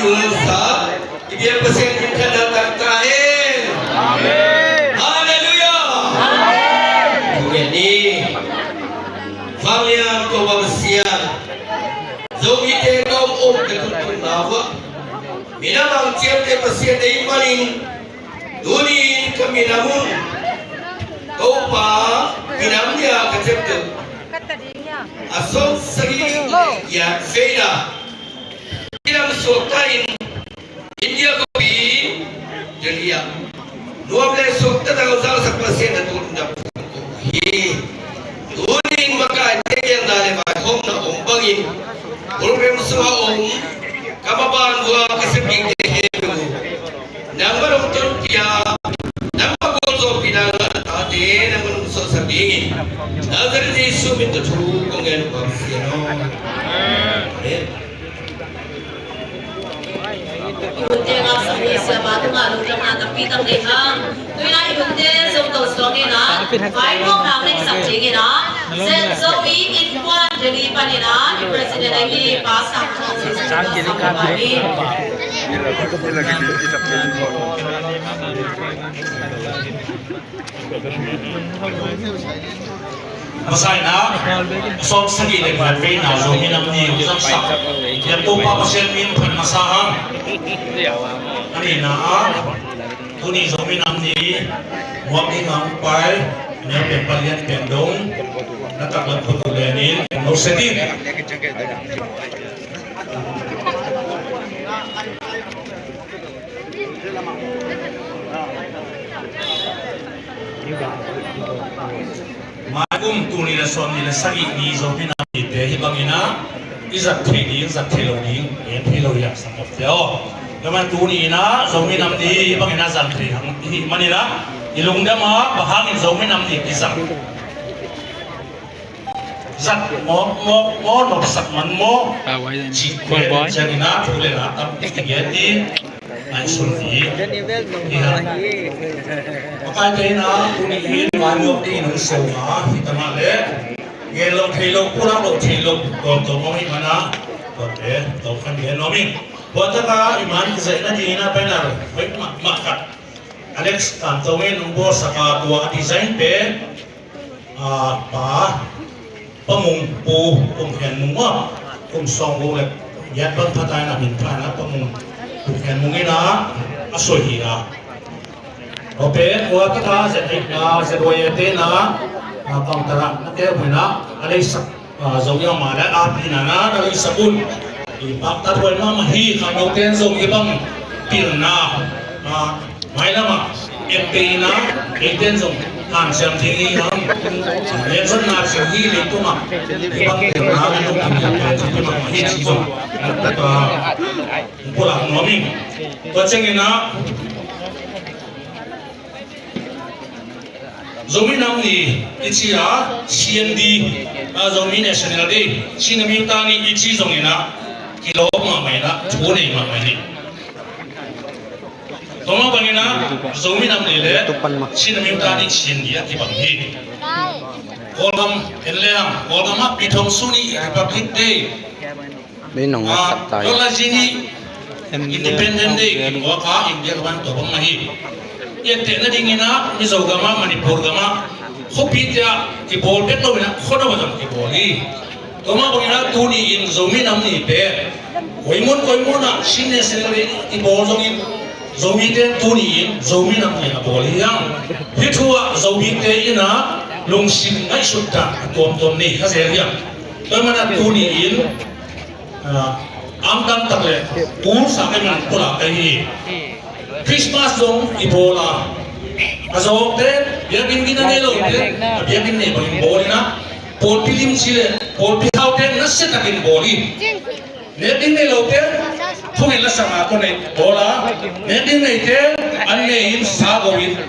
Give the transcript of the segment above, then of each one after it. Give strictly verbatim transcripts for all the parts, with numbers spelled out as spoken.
Sa, i biak Pasian in thanna tangta hen. Amen. Halleluiah. Amen. Amen. Vanglian Topa Pasian, Zomite ka om om ka tuntunna uh ah, minam ang ciamteh Pasian na hih manin, tuni-in ka minam un, Topa, minam nih a ka ciamteh uh a sawm sagih giat veina, i lam suakta in India khuapi Delhi ah nuam le suakta tangzalsak Pasian na tun dam hi. Tuni-in makaite gelna le vaihawmna om bangin program sungah om ka maban vua ka sepikte khempeuh uh nangmah hong tonpih a, nangmah gualzawhpihna a ngah tate nangmah hong suahsak dingin Nazareth Jesuh min tawh thu kong ngen uh, Pasian aw. Amen. I hunte ngaksak ni siapa tungah lungdamna tampi tak nei hang. Tuina i hunte zong to suang ina, vaihawmna nei sak ding ina, Zen Zomi Innkuan Delhi pan ina i president ahi Pastor Thang Jesu Sang Kili Khan Mami. Masa in ah, sawm sagih le giat veina Zomi Nam Ni hong zatsak, Topa Pasian min phat masa hang. A nihna ah, tuni Zomi Nam Ni muak ding hong pai, neu pen palian pen dong, na taklam khuatu lenin, no setin. Mai kum tul nih le sawm nih le sagih ni Zomi Nam Nite hih bangin ah i zat thei ding, zat thei lo ding, en thei lo hi a, sanggamte aw. Tua man tuni in ah Zomi Nam Ni hih bangin ah zang thei hang i hih manin ah i lungdam a, bang hangin Zomi Nam Ni kizang zat maw, maw, maw, nopsak man maw, cih pen ciangin ah thu le la tam i gen i ngaihsun hi. Hi hang. Makaite in ah tuni in maimuak dingin hong sawm a, hi tamah le gen lo thei lo, pulak lo thei lo, tuamtuam om hi man ah, tuate tawh khan gen nuam ing. Tua takah i man kizaih nadingin ah banner hoih mahmah khat Alex Tan Tong in hong bawlsak a, tua a design pen a, Pa, Pa Mung, Pu Kum Khen Mung maw, kum sawmguk le giat bang pha ta in a, min pha in a, Pa Mung, Pu Khen Mung in a, a soi hi a. Tua pen tua taka Z Y A te in a, a, counter ah na tel uh in a, a leisak, a, zo ia mah le a pi na na na leisak un. I paktat huai mahmah hi, khangnote in zong hih bang pilna, a, mailam ah, en peuh in a, eite in zong hanciam ding hi hang. Lenzatna cih hi, leitungah hih bang pilna, leitungah hih bang pilna hi cih zong, a, pulak nuam ing. Tua ciangin a, Zomi Nam Ni i ci a, C N D, a, Zomi National Day, Chin Amyotha Ni i ci zongin a, kilawm mahmah in a, thu nei mahmah hi. Tua mah bangin a, Zomi Nam Ni le Chin Amyotha Ni, C N D a kibang hi. Kawlgam en le hang, Kawlgam ah Pi Thong Soon Ni Republic Day, Bei nong a, sak ta hi. Lawlazi Ni Independent Day kibuak a, India gam ah tua bang mah hi. I etteh nadingin a, Mizo gam ah, Manipur gam ah, khuapite ah kibawl bek lo in a, khuado ah zong kibawl hi. Tua mah bangin a, tuni in Zomi Nam Ni pen koi mun koi mun ah, Chin National Day kibawl zongin, Zomite in tuni in Zomi Nam Ni a bawl hi hang. Hih thu ah Zomite in a lungsim ngaihsut dan a tuamtuam nei kha zel hi hang. Tua ahih manin a tuni in, a, angtang tak le kul sa ka hih manin pulak ka hi. Christmas zong i bawl a, a zawngte, biakinn gina nei lote, a biakinn nei bangin bawl in a, pawlpi lim ci le pawlpi haute nasia takin bawl hi. Nek ding nei lote, thungen la sang a kua nei bawl a, nek ding neite an nei in sa go in,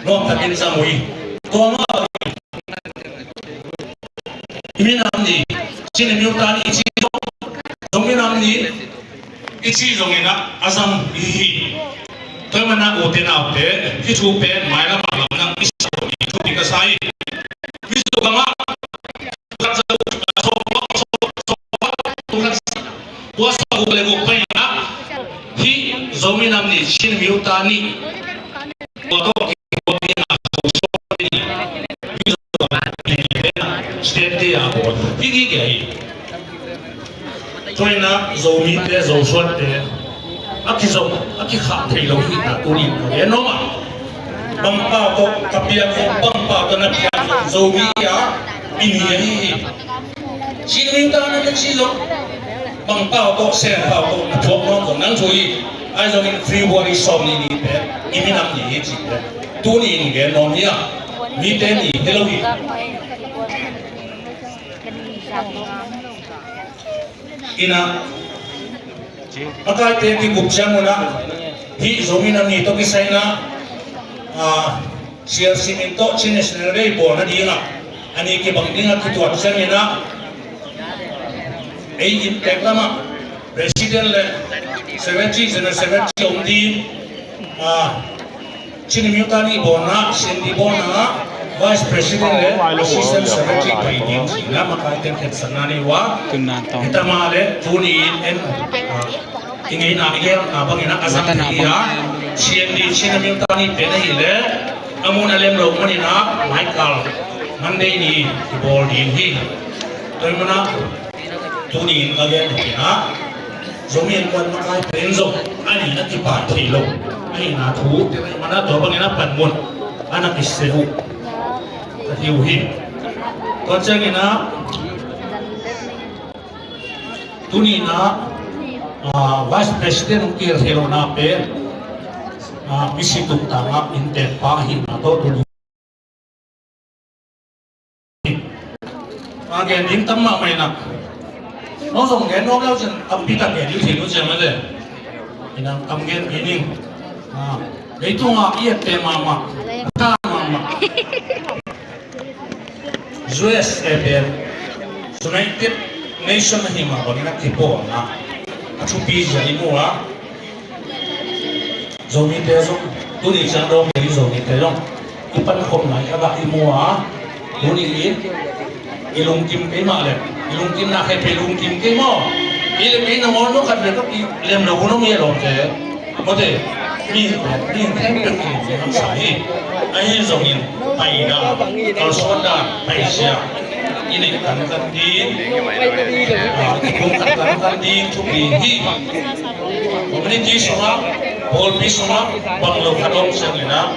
nuam takin zang uh hi. Tua mah bangin Zomi Nam Ni, Chin Amyotha Ni i ci zong, Zomi Nam Ni i ci zongin a, a zang i hi. Tua ahih manin a, ute naute, hih thu pen mailam ah lamdang i sa lo ding thupi ka sa hi. Mizo gam ah, tua sawmguk le guk pai in a, Zomi nam ni, Chin Myo Tha ni. Tua tawh kikuapi a Zomi ni. State Day a bawl. Hi hi kei hi. Tua hi a Zomite, Zosuante a kizom, a kikhah thei lo hi ta tuni in ka gen nuam a. Bang pau tawh ka piang zong, bang pau tawh na piang zong, Zomi a i ni ahi hi. Chin Myo Tha na ka ci zong, bang pau tawh, Sen pau tawh na thuak nuam zong nang thu hi. Ahi zongin February sawm nih ni pen i minam ni hi ci pen tuni in gen nuam hi a, mite ni hi lo hi. Ina, makaite kikup ciangun ah, hih Zomi Nam Ni tawh kisai in ah, ah, C R C min tawh Chin National Day bawl nading ah, a ni kibang ding ah kituat ciangin ah, ei inntek lam ah President le Secretary, General Secretary om ding, ah, Chin Myo Tha ni bawlna, C N D bawlna, Vice President le Assistant Secretary pai ding cih na makaite in khensatna nei uh a. Hita mah le tuni in en, ah, i ngeina i gelna bangin ah a zang thei hi a, C N D, Chin Myo Tha ni pen ahih leh a mun a lem lo manin ah Michael Monday ni i bawl ding hi. Tua ahih manin ah tuni in ka gen hi a, Zomi Innkuan makai pen zong a ni na kipai thei lo ahihna thu, tua ahih manin ah tua bangin a panmun a na kiseh uh ka hi uh hi. Tua ciangin ah tuni in ah, ah, Vice President hong kihel thei lohna pen, ah, misi tung tangah inntek pa ahihna tawh tuni a gen ding tam mahmah in ah. Nong zong gen nuam le uh cin tampi tak gen ding thei lo ciang mah le. Inang tam gen kei ning. Ah, leitungah i ette mahmah, a ta mahmah U S A pen United Nation ahih mah bangin a kipawl a, a thupi zia i mu a. Zomite zong, tuni ciang dawng kei Zomite zong i pankhop nai a gah i mu a, tuni in i lungkim kei mah le, i lungkimna khat pen lungkim kei maw? I le kei nangawn maw khat le ka i lem lo hun om i lawmte mawte, mi, mi khempeuh i lungkim sa hi. Ahi zongin paina, kalsuan dan, paizia i neih kankan ding, ah, i kong kankan ding thupi hi. Community sungah, pawlpi sungah bang lo khat om ciangin ah,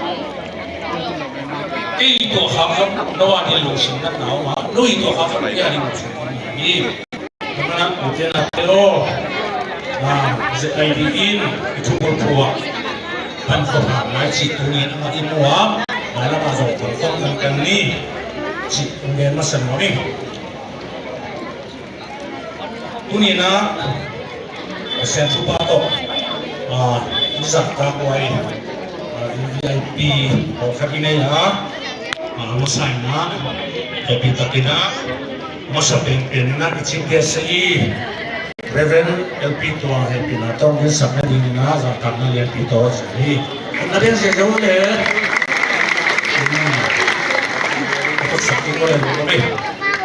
kei tuah khak zong no a ding lungsim natna om a, no i tuah khak zong kei a ding lungsim natna om hi. Tua manin ah ute naute aw, ah, Z I D in i thubulphuh ah pankhop nai cih tuni in amah i mu a, mailam ah zong pankhop kankan ni cih kong gen masa nuam ing. Tuni in ah Pasian thupha tawh, ah, i zahtakhuai, ah, V I P pawlkhat i nei a, ah, masa in ah, happy takin ah, masa penpen in ah i chief guest i Reverend L P Tuang hehpihna tawh hong kisak nadingin ah zahtakna lianpi tawh a zang hi. Na den ziahziah uh le. Hmm. A tawh sak ding uh le,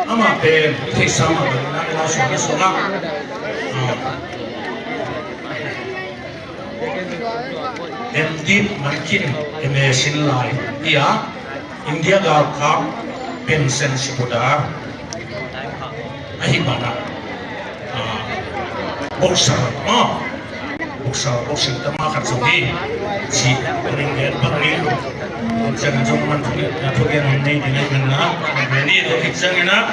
amah pen i theihsa mah bangin ah i lausuahna sungah, ah, M.Div man khin M A sin lai hi a, India galkap pension sipudar ahih manin ah, ah, boxer, ah, boxer, boxing tama khat zong hi ci, ning gen bang ning. Ciang zong man thugen, thugen nei ding ahih manin ah, ni tua khit ciangin ah,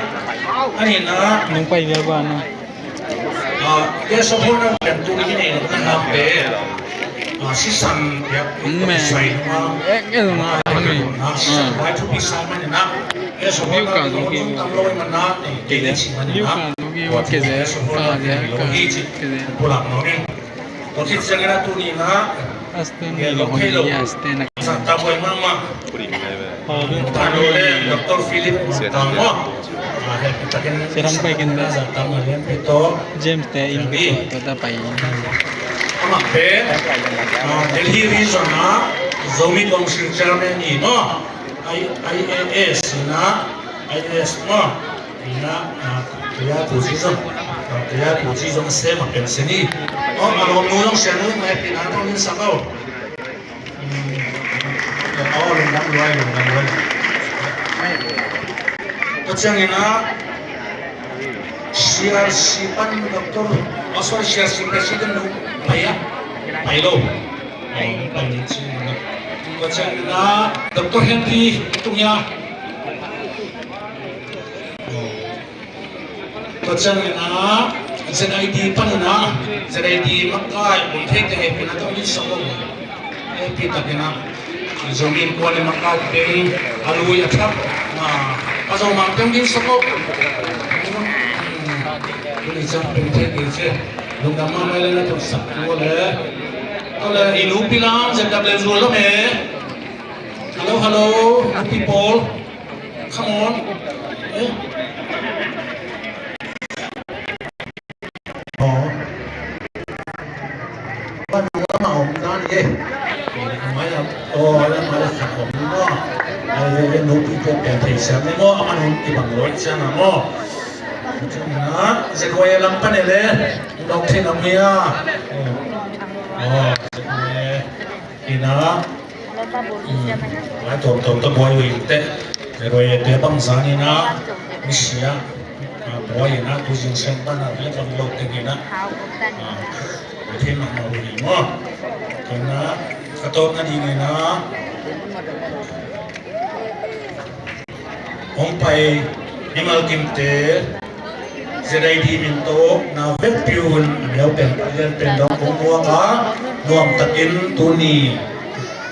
ahih manin ah, nong pai vial ba na. Ah, guest of honor pen tuni i nei nopna pen, ah, sisan piak, mm, sai nung a, eh, eh, ah, ah, sisan, ah, vai thupi sa manin ah, guest of honor pen tam lo manin ah, eh, kei le ci manin ah, guest of honor pen lo hi ci, pulak lo ning. Tua khit ciangin ah tuni in ah, Asten ni lo hong hi, asten a. Zahtak huai mahmah. Panu le Doctor Philip Tang maw. Serang pai ken da. Zahtak huai lianpi tawh. James te in tua, tua ta pai. Amah pen, ah, Delhi Region ah Zomi Council Chairman hi maw. I, IAS in ah, IAS maw. Ina, ah, tua tu si zong. Kaya tu ci zong sem a pen seni. Oh, a lawm nu zong sia nu mai pina tong in sa kau. Oh, lungdam luai, lungdam luai. Tua ciangin ah C R C pan Doctor, oh, sorry, C R C President nu pai a, pai lo. Oh, pai ni ci na. Tua ciangin ah Doctor Henry Tungia. Oh. Tua ciangin ah Z I D panin ah Z I D makai bun theite hehpihna tawh min sawm lo. Hehpih takin ah Zomi Innkuan i makai teng a lui a thak, a, a Zomang teng min sawm lo. Tuni ciang pen thei kei ci. Lungdam mahmah le na tawh sak tu le. Tua le i nupi lam Z W Zul lam e. Hello, hello, nupi pawl. Come on. Eh? Oh. Ban lam a om dan e. Mai lam. Oh, lam a lam a om na. Ai, ai, ai, nupi te pen thei siam ni maw, a man om i bang loi siam na maw. Na, Z Y A lam pan e le. Dok thei na mia. Oh, Z Y A. Ina. Ai, tuamtuam tawh buai uh in teh. Ruai te bangzah ina misia, ah, buai ina tu zing seng pan a le bang lo teng ina. Ah, thei mahmah uh hi maw. Ina, ka tawpna ding ina. Hong pai mimal kimte Z I D min tawh na vekpi un a neu pen, a lian pen dong kong muak a, nuam takin tuni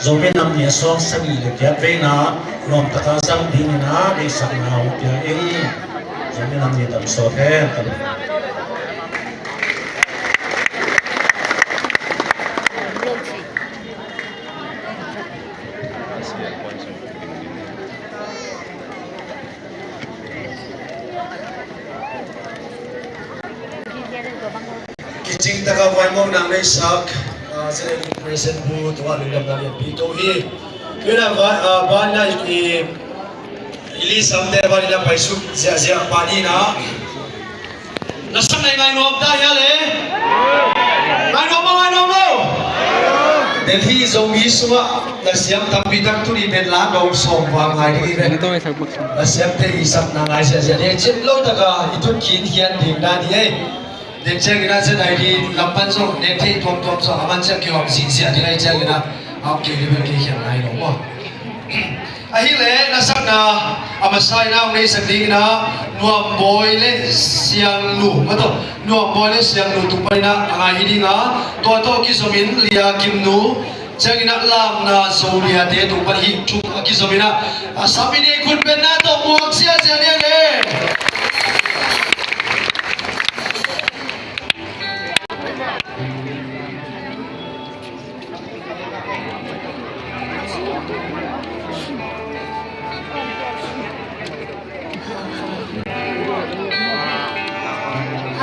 Zomi Nam Ni a sawm sagih le giat veina nuam taka zang dingin a deihsakna hong pia ing. Zomi Nam Ni tam sawt hen. Kicing taka vaimawkna neihsak, ah, Senate President bu tua lungdamna lianpi to hi. Tuna va, ah, vanna i, i lisamte vanna paisuk ziahziah pah ni na. Na sak na i ngainuam ta hia le? Ngainuam maw, ngainuam maw? Delhi Zomi sungah na siam tampi tak tuni pen la dong sawm va ngai ding hi ve. Na siamte i sak na ngai siahsiah ding. Cim lo taka i tut khin hian ding dan hi ei. Den ciangin a Z I D lam pan zong nek thei tuamtuam zong a man ciang kihawm sinsiah ding ai ciangin a hawm kei ding bel kei khian ngai lo maw? Ahih leh na sakna a masa in a hong neihsak dingin a Nuam Bawi le Siangnu, maw tawh, Nuam Bawi le Siangnu tung panin a ngai hi ding a, tua tawh kizomin Lia Kimnu, ciangin a Lamna Zo Liate tung pan hih thum a kizomin a, a samin i khut betna tawh muak ziahziah ni a le.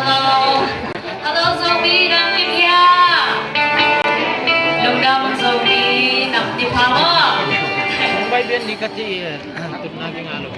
Hello. Hello, Zomi Nam Ni pha. Lungdam Zomi Nam Ni pha maw. Bai bian ni ka ti, eh, tutna ki nga lo.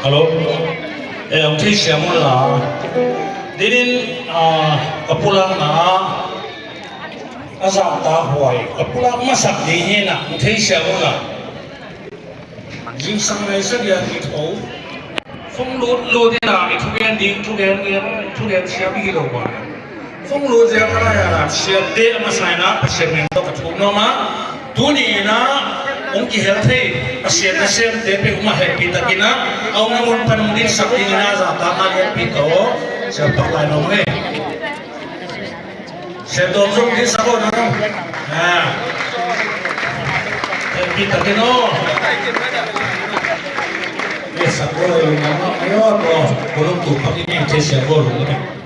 Hello. Eh, hong thei siam un la. Dinin, ah, ka pulakna ah, a zahtak huai ka pulak masak ding hi na, hong thei siam un la. Zingsang nai sa dia kitho. Phone lut lut in a, i thugen ding, thugen, thugen siam hi lo ba. Phone lut zia ka lai a, siate a masa in a, Pasian min tawh ka thum nuam a. Tuni in a, hong kihel thei, Pasian nasemte peuhmah hehpih takin a, a hong na mun pan hong dinsak dingin a, zahtakna lianpi tawh, siapa lai nuam hi. Siapa zong dinsak aw nang. Ah. Hehpih takin aw. Dinsak aw, nang aw, aw, ko lungtup pakin siapa zong.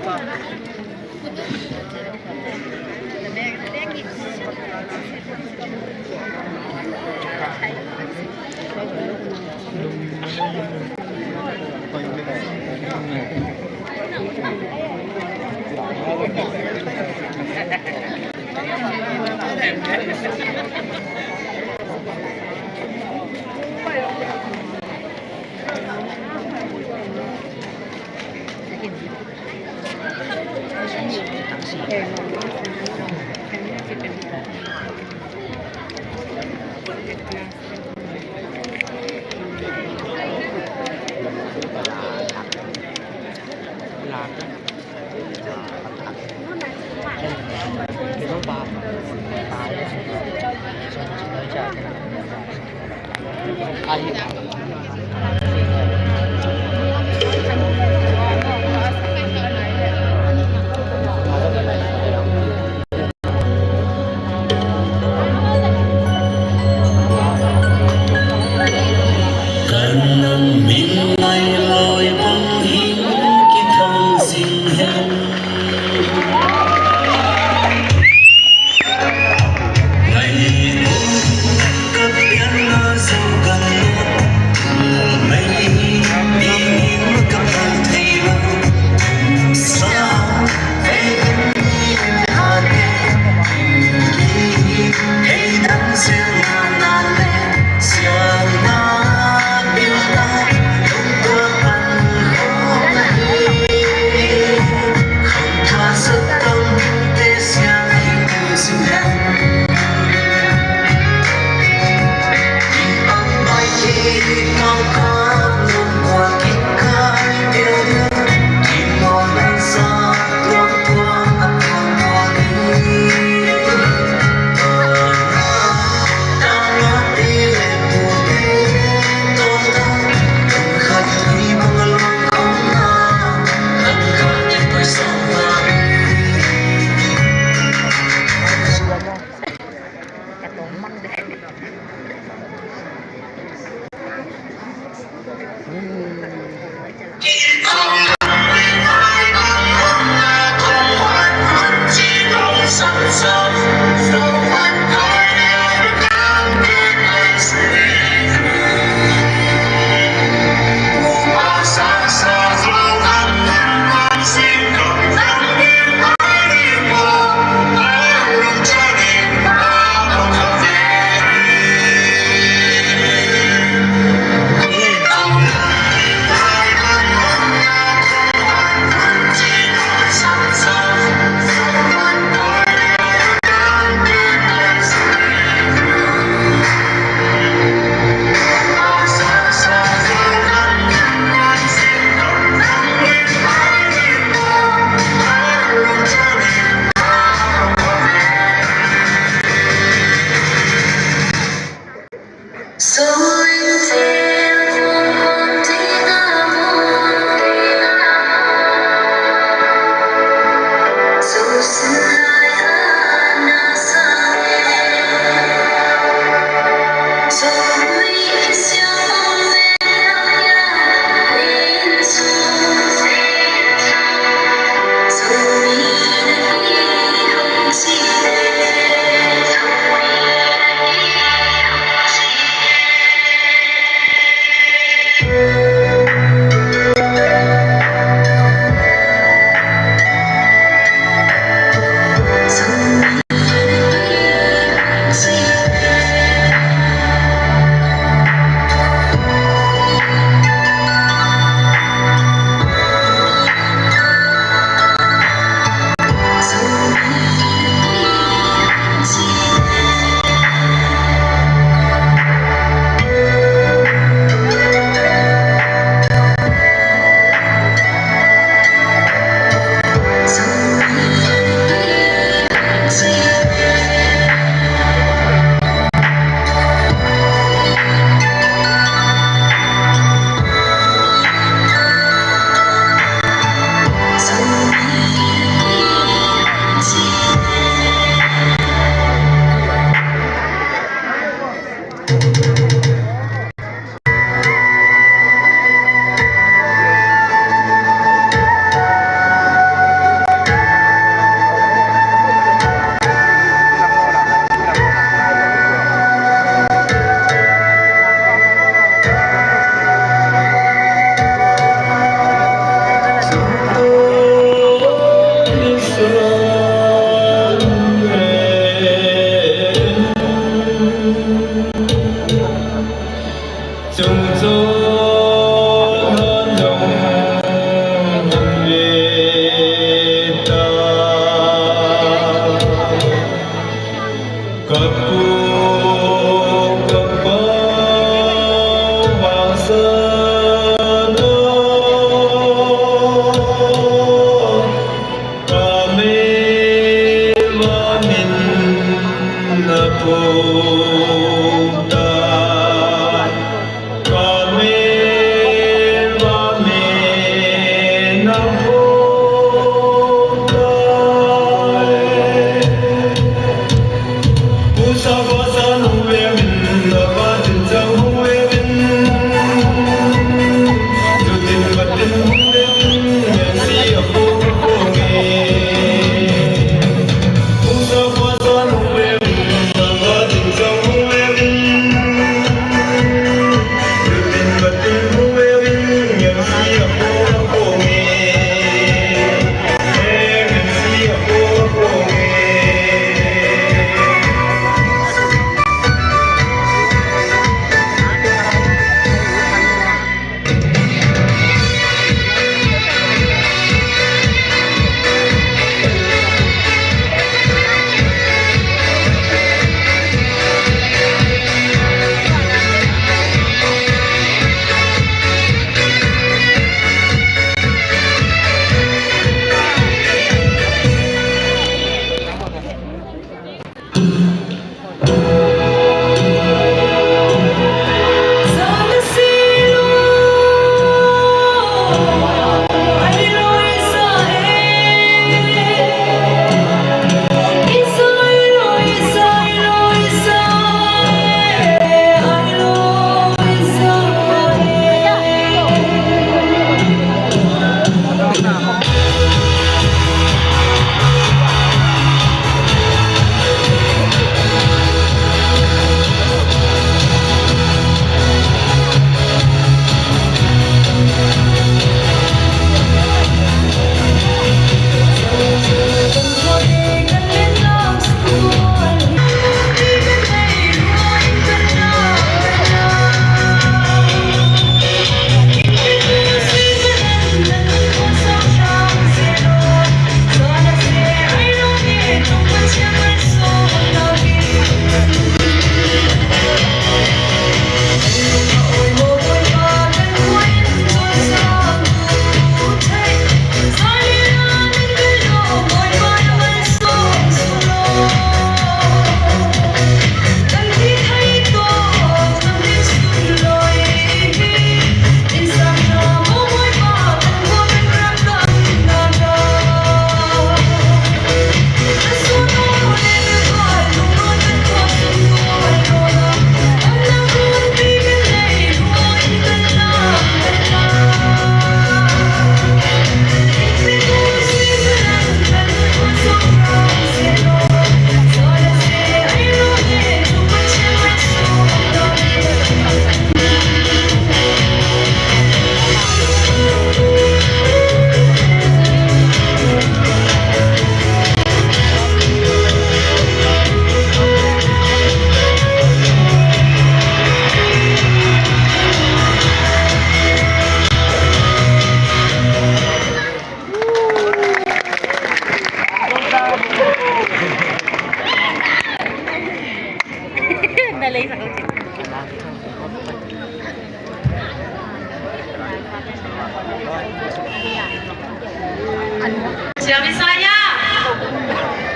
Siam Isaiah.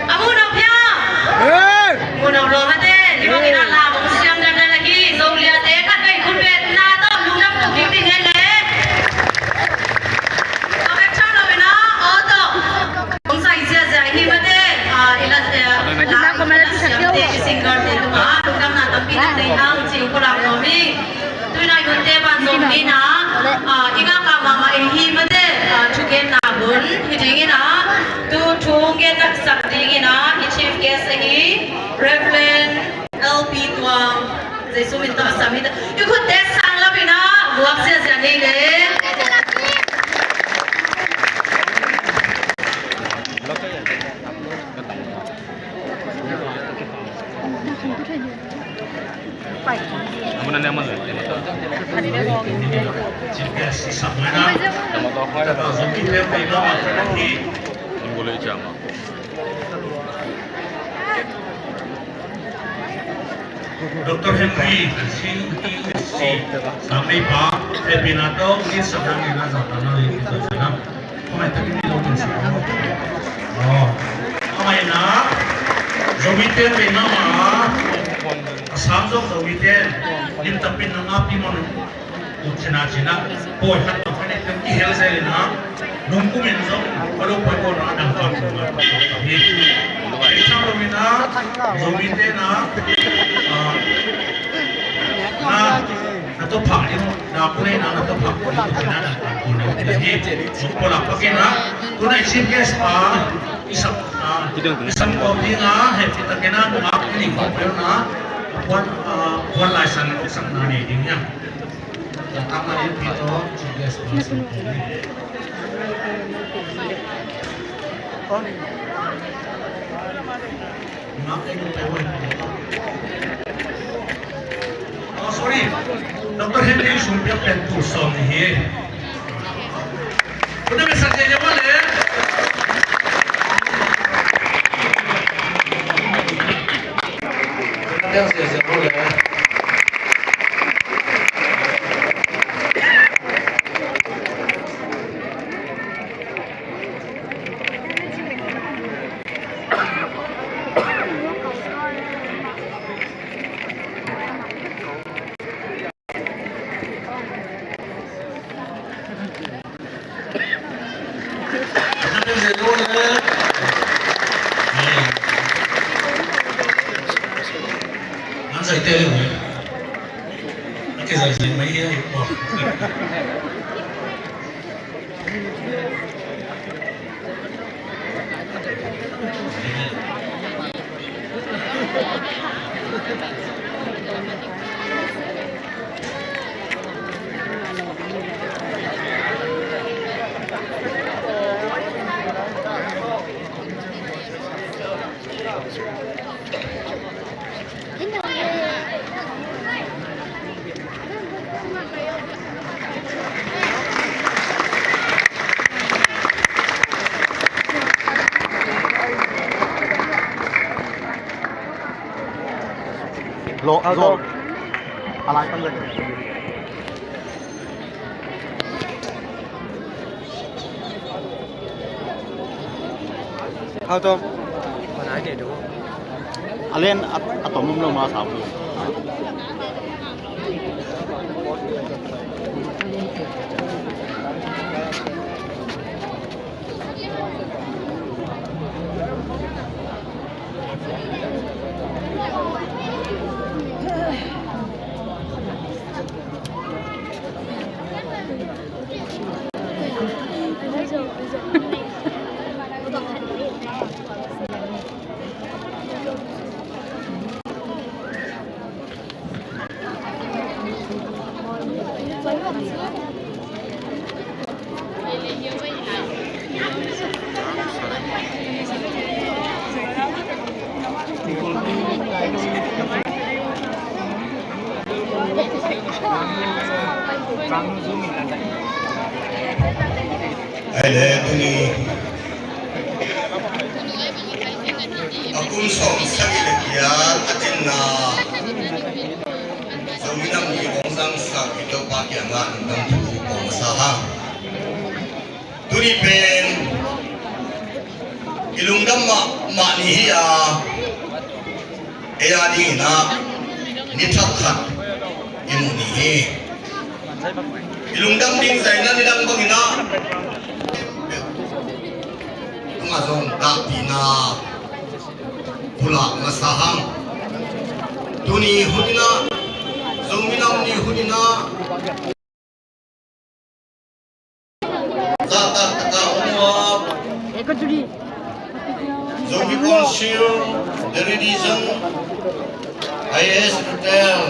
A mu nop hiam? Hey! Mu nop lo mate. Hi bangin a lam hong siam dan dan ahi. Zoliate khat vei khut betna tawh lungdam tuk ding ding hen le. Tawh bek tham lo in a, aw tawh. Hong sai ziahziah hi mate. Ah, i la, eh, la, i la siamte, i single te tungah lungdamna tampi tak nei hang ci-in ka lak nuam hi. Tuni-in a hunte ban zong ni in a, ah, i ngak mahmah i hi mate, ah, thugenna hun hi dingin a, tu thu hong gen taksak dingin a, i chief guest ahi Reverend L P Tuang, Jesu min tawh a sam hi ta. I khutte sang lam in a, buak ziahziah ni le. Doctor Henry, C E S C, sang mei pa, hehpihna tawh, ni sang na, ni na, sang na, ni na, sang na. Khawmai takin i lo tun si. Aw. Khawmai na, Zomite pei na ma, a sang zong Zomite, lim tampin na ma pi mon. Ut cina cina, poi khat tawh khat i hel zel in a, nung kumin zong, ka lo poi ko na, dang pa ko na, hi. Ei sam lo in a, Zomite na, ah, na, na to phak ding, na ku nei na, na to phak ding, na dan phak ding, na hi, sung ko la phak in a, tu na i chief guest pa, i sam, a, i sam ko ding a, hehpih takin a, nungak i ning ko pe na, puan, a, puan lai san, i sam na nei ding hiam. Ka tang na i pi to, chief guest pa, sam ko ding. Oh, sorry. Doctor Henry sum piak pen tul sawm ni hi. Kuna mesa je je wale. Kuna mesa je je wale. Lo, lo. Alai kan lagi. Hau tom. A len a, a tom um lo ma sa. Ai le, tuni a kum sawmsagih le giat a tinna Zomi Nam Ni hong zangsak i Topa kiangah lungdam thu ko masa hang. Tuni pen Mah ni hi a, ei a dingin ah ni thak khat i muh ni hi. I lungdam ding zaina nidang bangin ah tungah zong dahpihna pulak masa hang. Tuni hun in ah, Zomi Nam Ni hun in ah, zahtak taka um uh a, Zomi Council, the Religion, I A S retired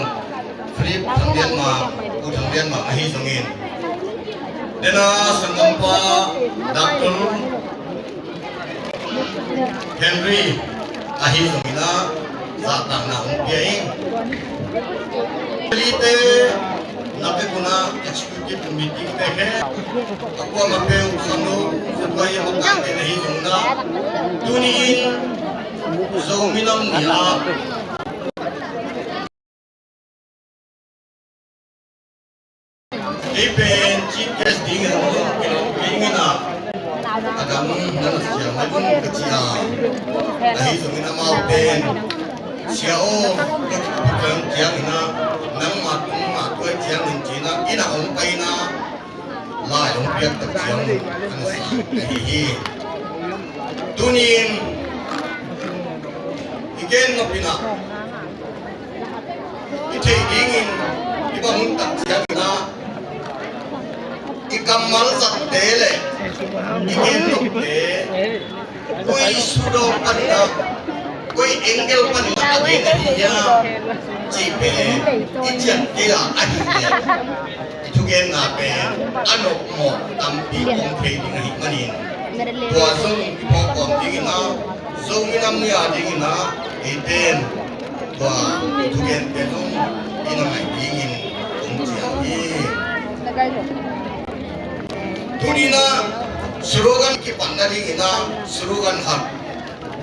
Philip Thang Lian Mang, Pu Thang Lian Mang ahi zongin, dena sanggampa Doctor Henry ahi zongin ah zahtakna hong pia in. Lite na pekun ah executive committee te he a kuama peu sangno zutwai a makaite na hi zongin ah, tuni-in Zomi Nam Ni ah kei pen chief guest dingin a hong kilawm kei ing a, a dang na na siam mai bun ka ci a, ahi zongin amau pen, Sia aw, ka kipukang ciangin a, nangmah tungmah tuai ciangin ci-in a, inn ah hong pai-in a, lai hong piak tak ciangin a na sa ahi hi. Tuni-in i gen nop in a, i theih dingin i bang hun tak ciangin a, i kammal zatte le i gen nopte koi sudawng panin a, koi angle panin a gen ahi hiam cih pen i cian kei a, ahih leh i thugenna pen a nopmawh tampi om thei ding ahih manin, tua zong i phawk kawm dingin a, Zomi Nam Ni a dingin a, eite in tua thugente zong i na ngaih dingin kong cial hi. Tuni-in a slogan kipatna dingin a slogan khat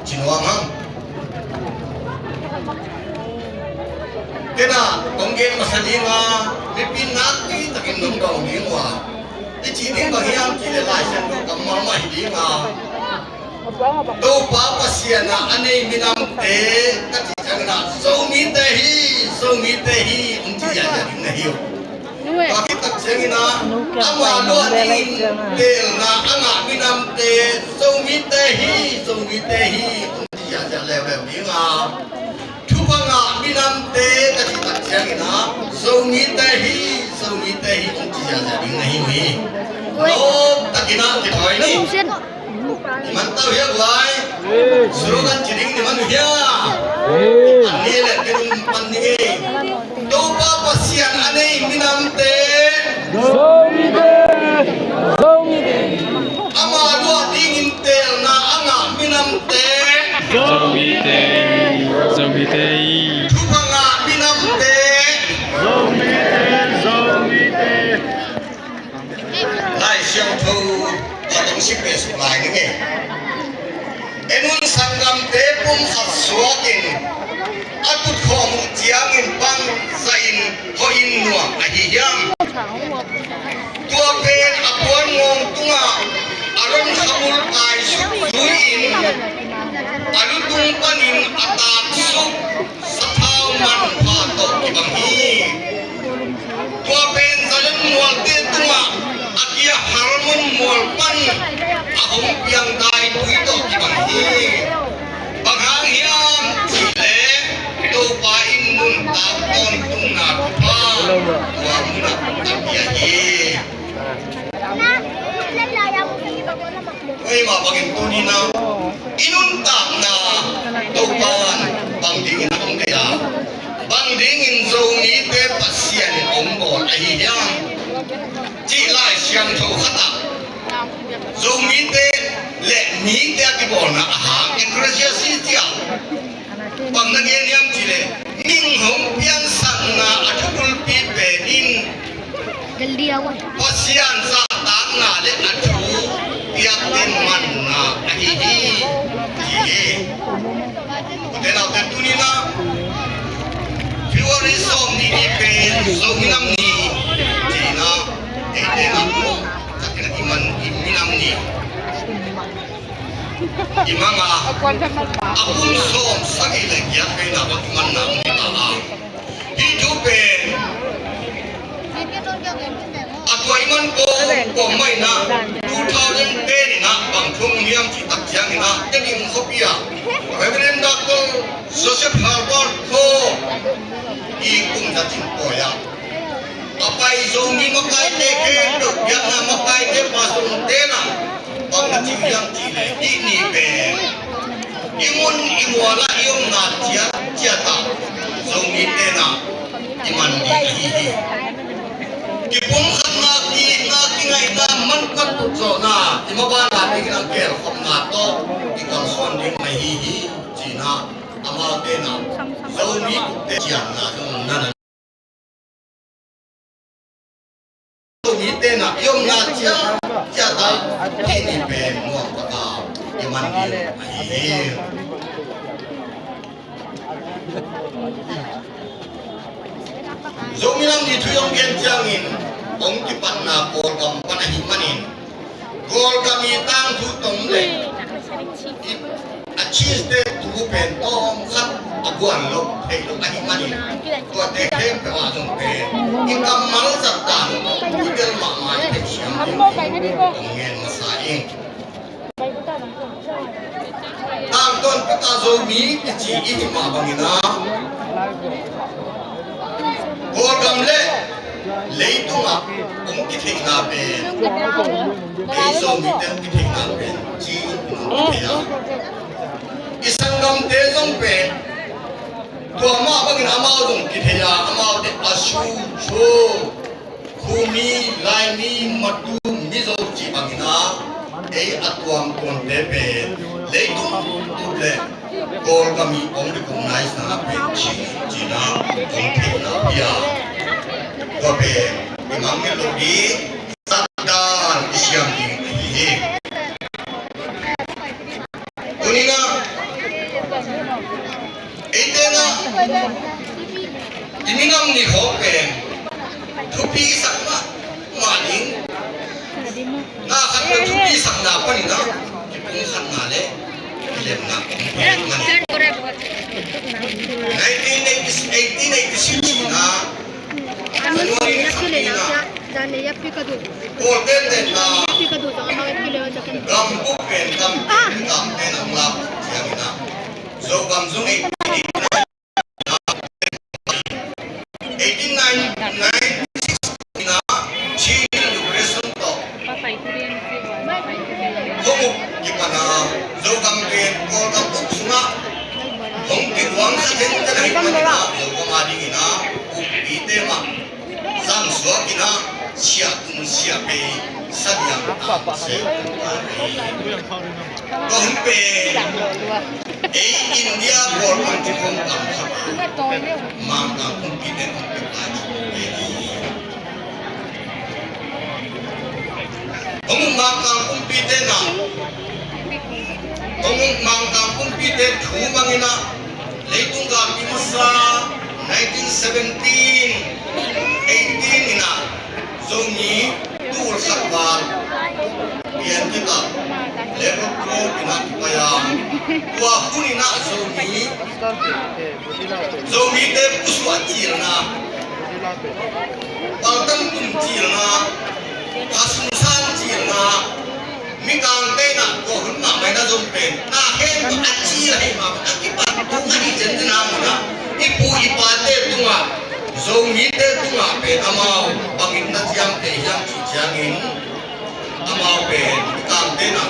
ci nuam hang. Ken a kong gen masa ding a, mipi nakpi takin nong dawng ding uh a, i cih ding bang hiam cih leh Lai Siangtho kammal mah hi ding a, Topa Pasian a a nei minamte ka cih ciangin a, Zomite hi, Zomite hi, hong ci ziahziah ding na hi uh. Tua khit tak ciangin a, ama luah dingin teelna a ngah minamte, Zomite hi, Zomite hi, hong ci ziahziah leuleu ding a, thupha ngah minamte ka cih tak ciangin a, Zomite hi, Zomite hi, hong ci ziahziah ding na hi uh hi. Lawp takin a kithawi ni. I man tau hiam vai? Slogan ci ding i man uh hiam? Pan ni le kei lung pan ding ei. Topa Pasian a nei minamte, Zomite, Zomite. Ama luah dingin teelna a ngah minamte, Zomite, Zomite. Thupha ngah minamte, Zomite, Zomite. Lai Siangtho a tong si pes lai ning e. En un, sanggamte pumkhat suakin a tutkhawm uh ciangin bang zahin hawhin nuam ahi hiam? Tua pen a puan ngawng tungah a ron khabul kaisuk zui-in a lutung panin a taksuk sathau manpha tawh kibang hi. Tua pen Zion mualte tungah a kia Hermon mual pan a hong piang daitui tawh kibang hi. Bang hang hiam cih leh Topa in nuntak tawntungna thupha tua munah a pia hi. Tua mah bangin tuni-in a, i nuntakna Topa'n bang dingin a hong deih a, bang dingin Zomite Pasian in hong bawl ahi hiam cih Lai Siangtho khat ah Zomite le mite a kibawlna a hang, ecclesia, ecclesia. Bang na gen hiam cih leh, mihing hong piansakna a thubulpi pen in Pasian zahtakna le a thu piakte manna ahi hi, ci hi. Ute naute, tuni-in a February sawmnih ni pen Zomi Nam Ni ci-in a, eite in a, takin a i man i minam ni. i mang a, a kum sawm sagih le giat veina bang i manna om hi ta a. Hih thu pen a tua i man kawm kawm mah in ah, two thousand ten in ah bang thu om hiam cih tak ciangin ah, Tedim khuapi ah Reverend Doctor Joseph Halbert Thaw i kum za cin pawi ah a pai Zomi makaite khempeuh, biakna makaite, pastor-te in ah bang na ci hiam cih leh, hih ni pen i mun i mual ah i omna ciat ciat ah Zomite in ah i man ding ahi hi. Kipumkhatna, ki-itna, kingaihna, manphat, tutzawhna, i mabanna dingin a gelkhopna tawh i kalsuan ding ahi hi, ci-in ah amaute in ah Zomi gupte ciamna zong na na Mite na i omna ciat ciat a, hih ni pen nuam taka i man ding ahi hi. Zomi Nam Ni thu i hong gen ciangin hong kipatna Kawlgam pan ahih manin, Kawlgam i tangthu tawm le i a chiste tu pen tawm khat a guan lo thei lo ahih manin, tuate khempeuh ah zong pen i kammal zat dan i bel mahmah i theihsiam ding hi. Kong ngen masa ing. Tangtawn pek a Zomi kici i hih mah bangin ah, Kawlgam le leitungah hong kitheihna pen, ei Zomite hong kitheihna pen ci in hong kithei a, i sanggamte zong pen tua mah bangin amau zong kithei a, amaute a Shu, Sho, Khumi, Laimi, Matu, Mizo cih bangin ah, ei a tuamtuamte pen leitung tut le Kawlgam i hong recognize na pen ci, ci-in ah hong theihna hi a, tua pen i mangngilh loh ding, zat dan i siam ding ahi hi. Tuni-in ah eite in ah i minam ni khawng pen thupi i sak mahmah ding. Na khat le thupi sakna panin ah kipumkhatna le kilemna kong pia man. Nineteen eighty, eighteen eighty-six in ah January ni khat ni in ah Kawlte in ah gambuk pen gam pen gam pen a hong lak ciangin ah Zogam zong eighteen eighty-nine, eighteen ninety-six in ah Chin Liberation tawh hong uk kipan a Zogam pen Kawlgam uk sungah hong kiguang kha tenten ahih manin ah Zogam a dingin ah ukpite mah zang suak in ah siah tun siah pei sa diang a se. Tua hun pen ei India Kawlgam ci khong gam khat ah Mangkang kumpite hong pia lai. Hong uk Mangkang kumpite na, hong uk Mangkang kumpite thu bangin ah leitung galpi masa nineteen seventeen, eighteen in ah Zomi tul khat val pian kik a, Level Four in ah kipai a, tua hun in ah Zomi, Zomite pusuah cilna, paltan tum cilna, kha sung san cilna, Mikangte in ah tua hun mahmah in ah Zom pen na hen a cil ahih mah bangin a kipan tung ahih ciangin ah, i pu i pate tungah, Zomite tungah pen amau bangin na ciamteh hiam cih ciangin, amau pen Mikangte in ah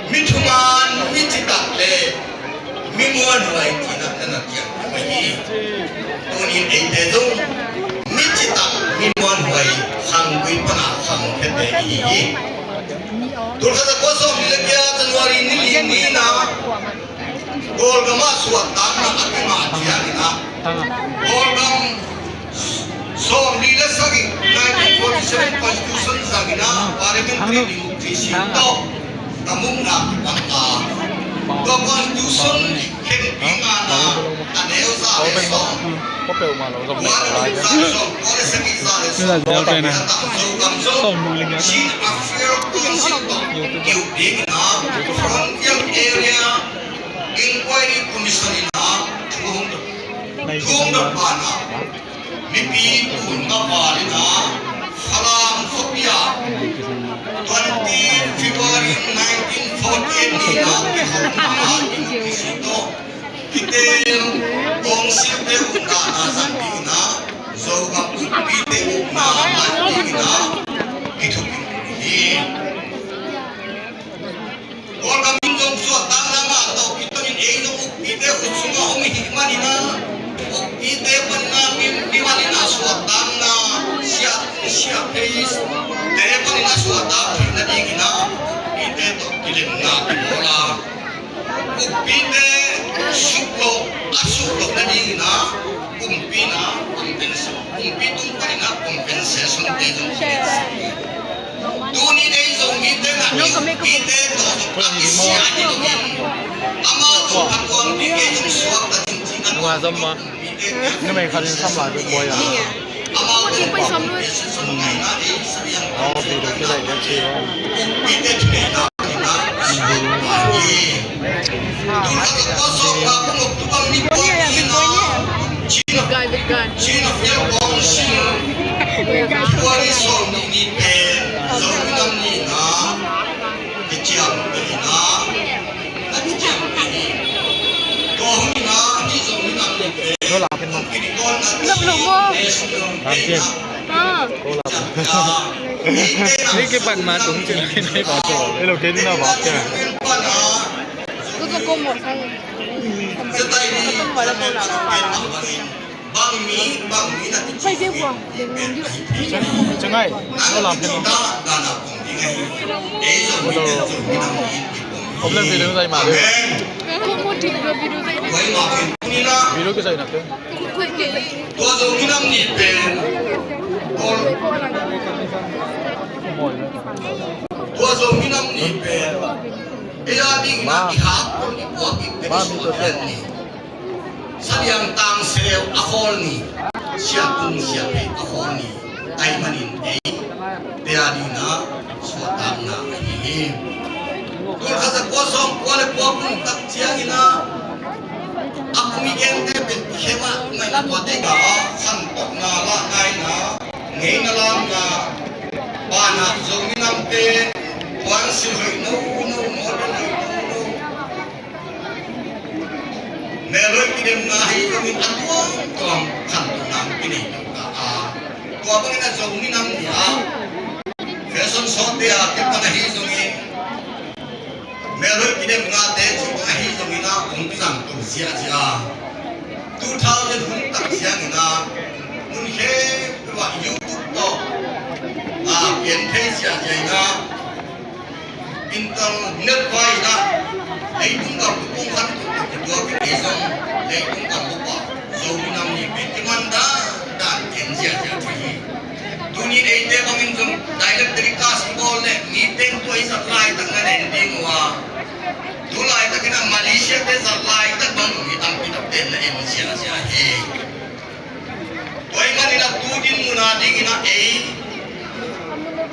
mi thuman, mi citak le mi muanhuai cih na na na ciang pai hi. Tuni-in eite zong mi citak, mi muanhuai, khanggui pan a khangkhiate i hi hi. Tul khat za kua sawmli le giat January ni li ni in ah Kawlgam ah suahtakna a kingah ciangin ah, Kawlgam sawmli le sagih, nineteen forty-seven Constitution zangin ah parliamentary democracy tawh ka mukna kipan a, tua Constitution khenpi ngana a neu za le sawm, tua le za le sawm, tua le sagih za le sawm, tua le za le sawm, Chin Affairs Council tawh kiuk dingin ah frontier Congress banah mipi tulna val in a Falam khuapi ah twenty February nineteen forty-eight ni-in a kikhopna ah Inuk Khisi tawh kiteel kawngsilte ukna na zang dingin a Zogam ukpite ukna laih dingin a kithukim hi. Kawlgam in zong suahtakna ngah tawh kitonin ei zong ukpite khut sungah om i hih manin a, ukpite panin a mi, mi manin a suahtakna, sia, sia phei te panin a suahtak theihna dingin a ukpite tawh kilemna kibawl a, ukpite suk loh, a suk lohna dingin a kumpi in a compensation, kumpi tung panin a compensation te zong kilet. Tuni dei Zomite na, Zomite tawh a kisia hi loin, amau tawh phattuam ding ei zong suakta ding cihna. Nunga zom maw? Numei khat in sam lai bek buai a. Amau tawh phattuam ding ei zong suakta ding cihna. Oh, video kizai ding ci lo. Zomite thuneihna ding a suakta hi. Tua khat tawh Kawlgam kong uk Tukum ni buai ni na. Chin of, Chin of Year Council February sawm nih ni pen Zomi Nam Ni na kiciamteh hi na, na kiciamteh hi. Tua hun in a hih Zomi Nam Ni pen hong kidik tawnna National Day na. Ni kipan ma tung cin. Hello, kei dina ba kya? Ko ko ko mo sang. Ko ko mo la ko la pa la. Bang mi, bang mi na ti. Pai je bua. Ceng ai, ko lam pen. Hello. Problem video zai ma le. Ko mo ti video zai. Video ke zai na ke. Tua Zomi Nam Ni pen, tua Zomi Nam Ni pen ei a dingin a i hak tawh i puak i pen i suak pen ni. Saliang Tangseu a khawl ni, Siatung Siaphei a khawl ni. Ahih manin ei te a dingin a suahtakna ahi hi. Tul khat za kua sawm kua le kua kum tak ciangin a, a kum i gente pen i khem a ngaihna tua teka a khantohna lahna in a ngeina lamna banah Zomi Namte puansilh hoih no no, model hoih no no, melhoih kidemna ahi zongin a tuamtuam khantohna kinei lo ta a, tua bangin a Zomi Nam Ni ah fashion show te a kipan ahi zongin, melhoih kidemnate cih bang ahi zongin a hong kizang to ziahziah a, two thousand hun tak ciangin a mun khempeuh ah YouTube tawh a pian thei ziahziah in a, internet vai in a, leitung gam tung khan tuk tuk tua kei zong leitung gam tuk ah Zomi Nam Ni pen kiman dan dan ken ziahziah thei hi. Tuni in eite bangin zong direct telecast i bawl leh mi teng tua i zat laitak na en ding uh a, tu laitakin a Malaysia te zat laitak bang mi tampi tak ten na en ziahziah hi. Tua ahih manin a tu din mun a dingin a ei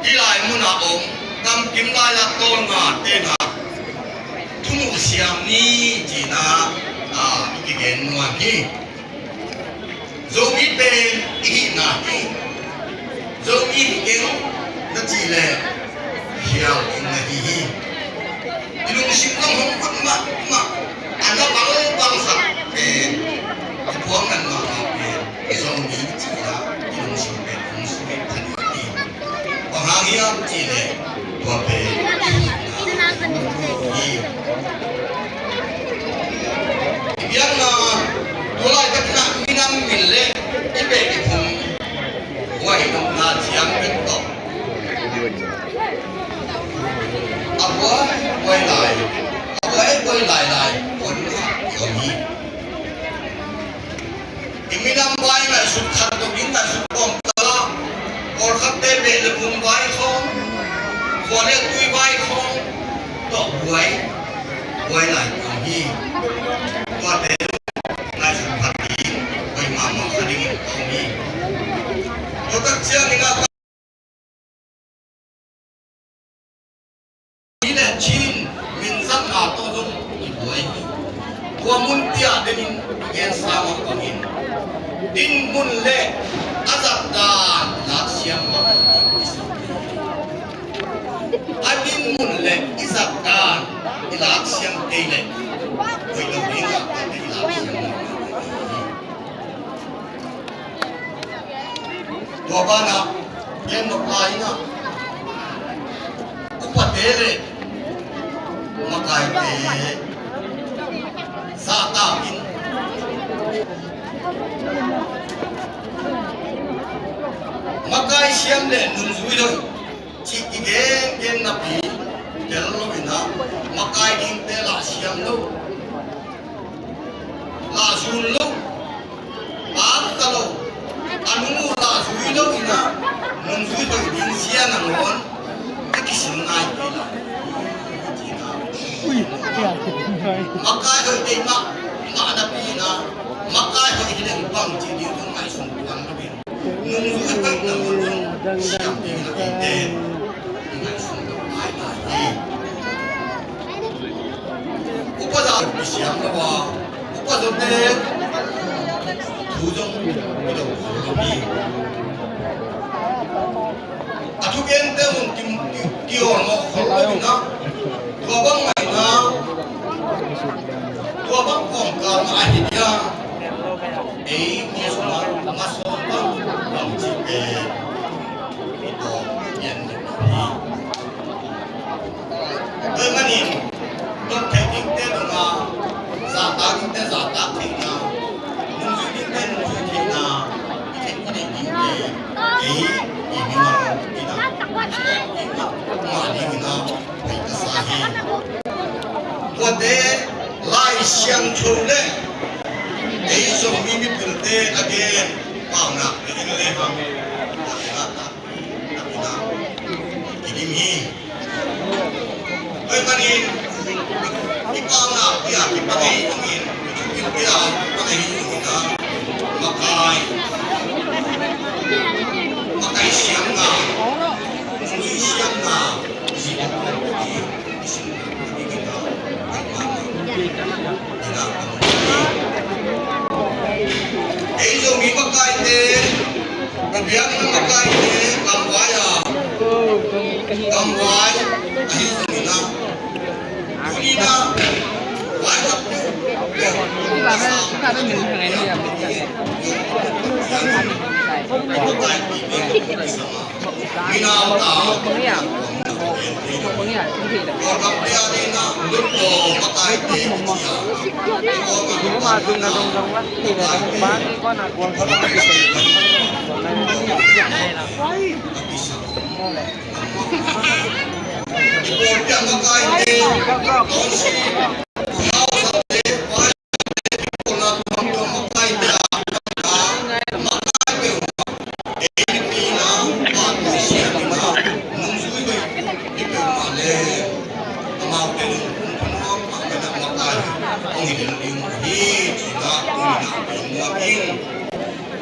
hih lai mun a om Gamkim Lai Lak Tawlnga te na thunuh siam ni cihna a i kigen nuam hi. Zomi pen i hihna hi. Zomi hi keng na cih leh khial in na hi hi. I lungsim zong hong vut mahmah a, na valval khat pen a puang ngan mahmah pen Zomi cihna i lungsim pen hong sukit kha ding hi. Bang hang hiam cih leh tua pen i hihna hi. I biakna tua laitakin a minam min le i beh i phung huai nopna ciang bek tawh a buai buai lai, a buai buai lai lai hun khat i om hi. I minam vai ngaihsut khat tawh in ngaihsut kawm ta, pawlkhatte beh le phung vai khawng, khua le tui vai khawng tawh buai buai lai kawm hi. Tuate ngaihsut khat ding buai mahmah kha dingin kawm hi. Tua tak ciangin a Hi le Chin min zatna tawh zong i buai hi. Tua mun tia denin i gensa mah bangin Dinmun le a zat dan i laksiam mah hi. A dinmun le i zat dan i laksiam kei leh hoih lo ding ah i laksiam mah hi. Tua banah gen nop lai in ah, upate le makaite zahtak in, makai siam le nungzui hoih cih i gengen napi tel lo in ah, makai dingte lah siam lo, lah zun lo, pakta lo, a nung uh lah zui lo in ah, nungzui hoih ding zia nangawn i kisim ngai kei lai. Makai hoih deih mah, mah napi in ah, makai hoih hi leng bang ci ding zong ngaihsun tuan lo in. Nungzui hoih nangawn zong siam ding lo in te. Upa za i siam lo a, upa zawte thu zong i dong kul lo hi. A thugente hun ki, ki, kiawlmawh khol lo in ah, tua bang ngaihna, tua bang kawmkal mah ahi dia. Ei, mi sungah masa bang, bang cihte i tawm pian ding hi. Tua ahih manin, dot theih dingte dong a, zahtak dingte zahtak theihna, nungzui dingte nungzui theihna, i theih i neih dingte, ei, i mimal, i dang, i mah, mah ding in ah, hei ka sa hi. Tuate Lai Siangtho le ei Zomi mipilte a gen paunakte in le hang, paunakna, paunakna kidim hi. Tua ahih manin i paunakte a kipan ahi zongin, i thupilte a kipan ahi zongin ah, makai, makai siamna, nungzui siamna, zi Ei Zomi makaite, ka biakna makaite, kamvai a, kamvai ahi zongin ah, tuni in ah, vai khat tu,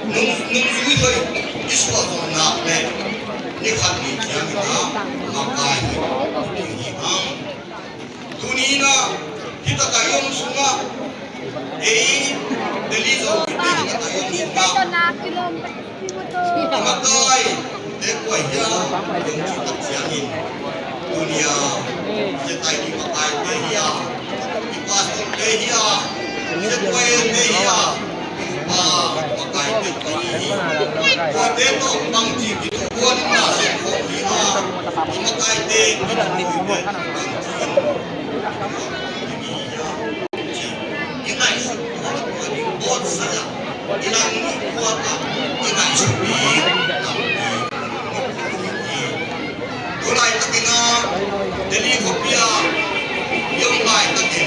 Nung, nungzui hoih i suahzawh nak leh ni khat ni ciangin ah makai hoih ding hi hang. Tuni in ah hih takah i om sungah, ei Delhi Zomite hih takah i om sungah, i makaite kua hiam hong cih tak ciangin, tuni a ZID makaite hi a, i pastorte hi a, ZYA-te hi a, i upa makaite hi hi. Tuate tawh bangci kituak kuan in na sawm khawm hi a, i makaite kituak kuan in bangci in i ngaihsut kuan in bawlsa a, i langni kuan a, i ngaihsut ding lampi. Tu laitakin ah Delhi khuapi ah i om laitakin,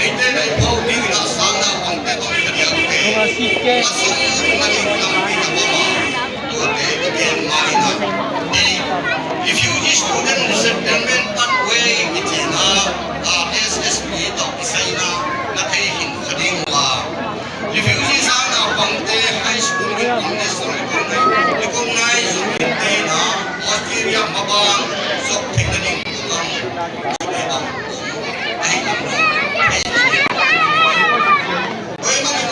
eite na i pau dingin ah sang naupangte bang i na diakte a sung na ding lampi na bawm a, tuate i gen ma in ah, ei, Refugee Student Resettlement Pathway i cihna, R S S P tawh i saina na thei khin kha ding uh a, refugee sang naupangte high school recognition, recognize zong in te in ah Australia mabang zok theih nading program. Tua ahih manin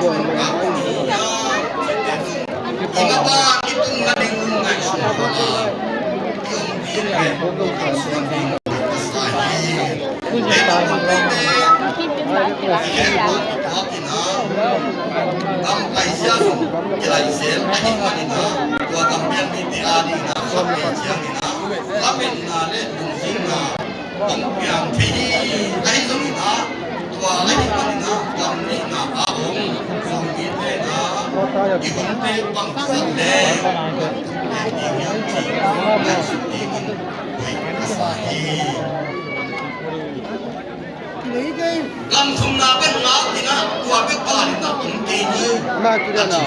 i mata i tunna ding hun ngaihsun kha a, i om ding le i kalsuan ding ka sa hi. Leitung bup mite i hehpihna, kam paizia zong kilaih zel ahih manin ah, tua kam pian mite adingin ah, khatvei ciangin ah lametna le lungzinna hong piang thei hi. Ahi zongin ah, tua ahih manin ah, gam nihna a om Zomite in ah, i hunte bangzah le bangzah le ding hiam cih ngaihsut dingin ka sa hi. Gam thumna bek ngak in ah, tua bek galin ah om kei ni. Ama kira na.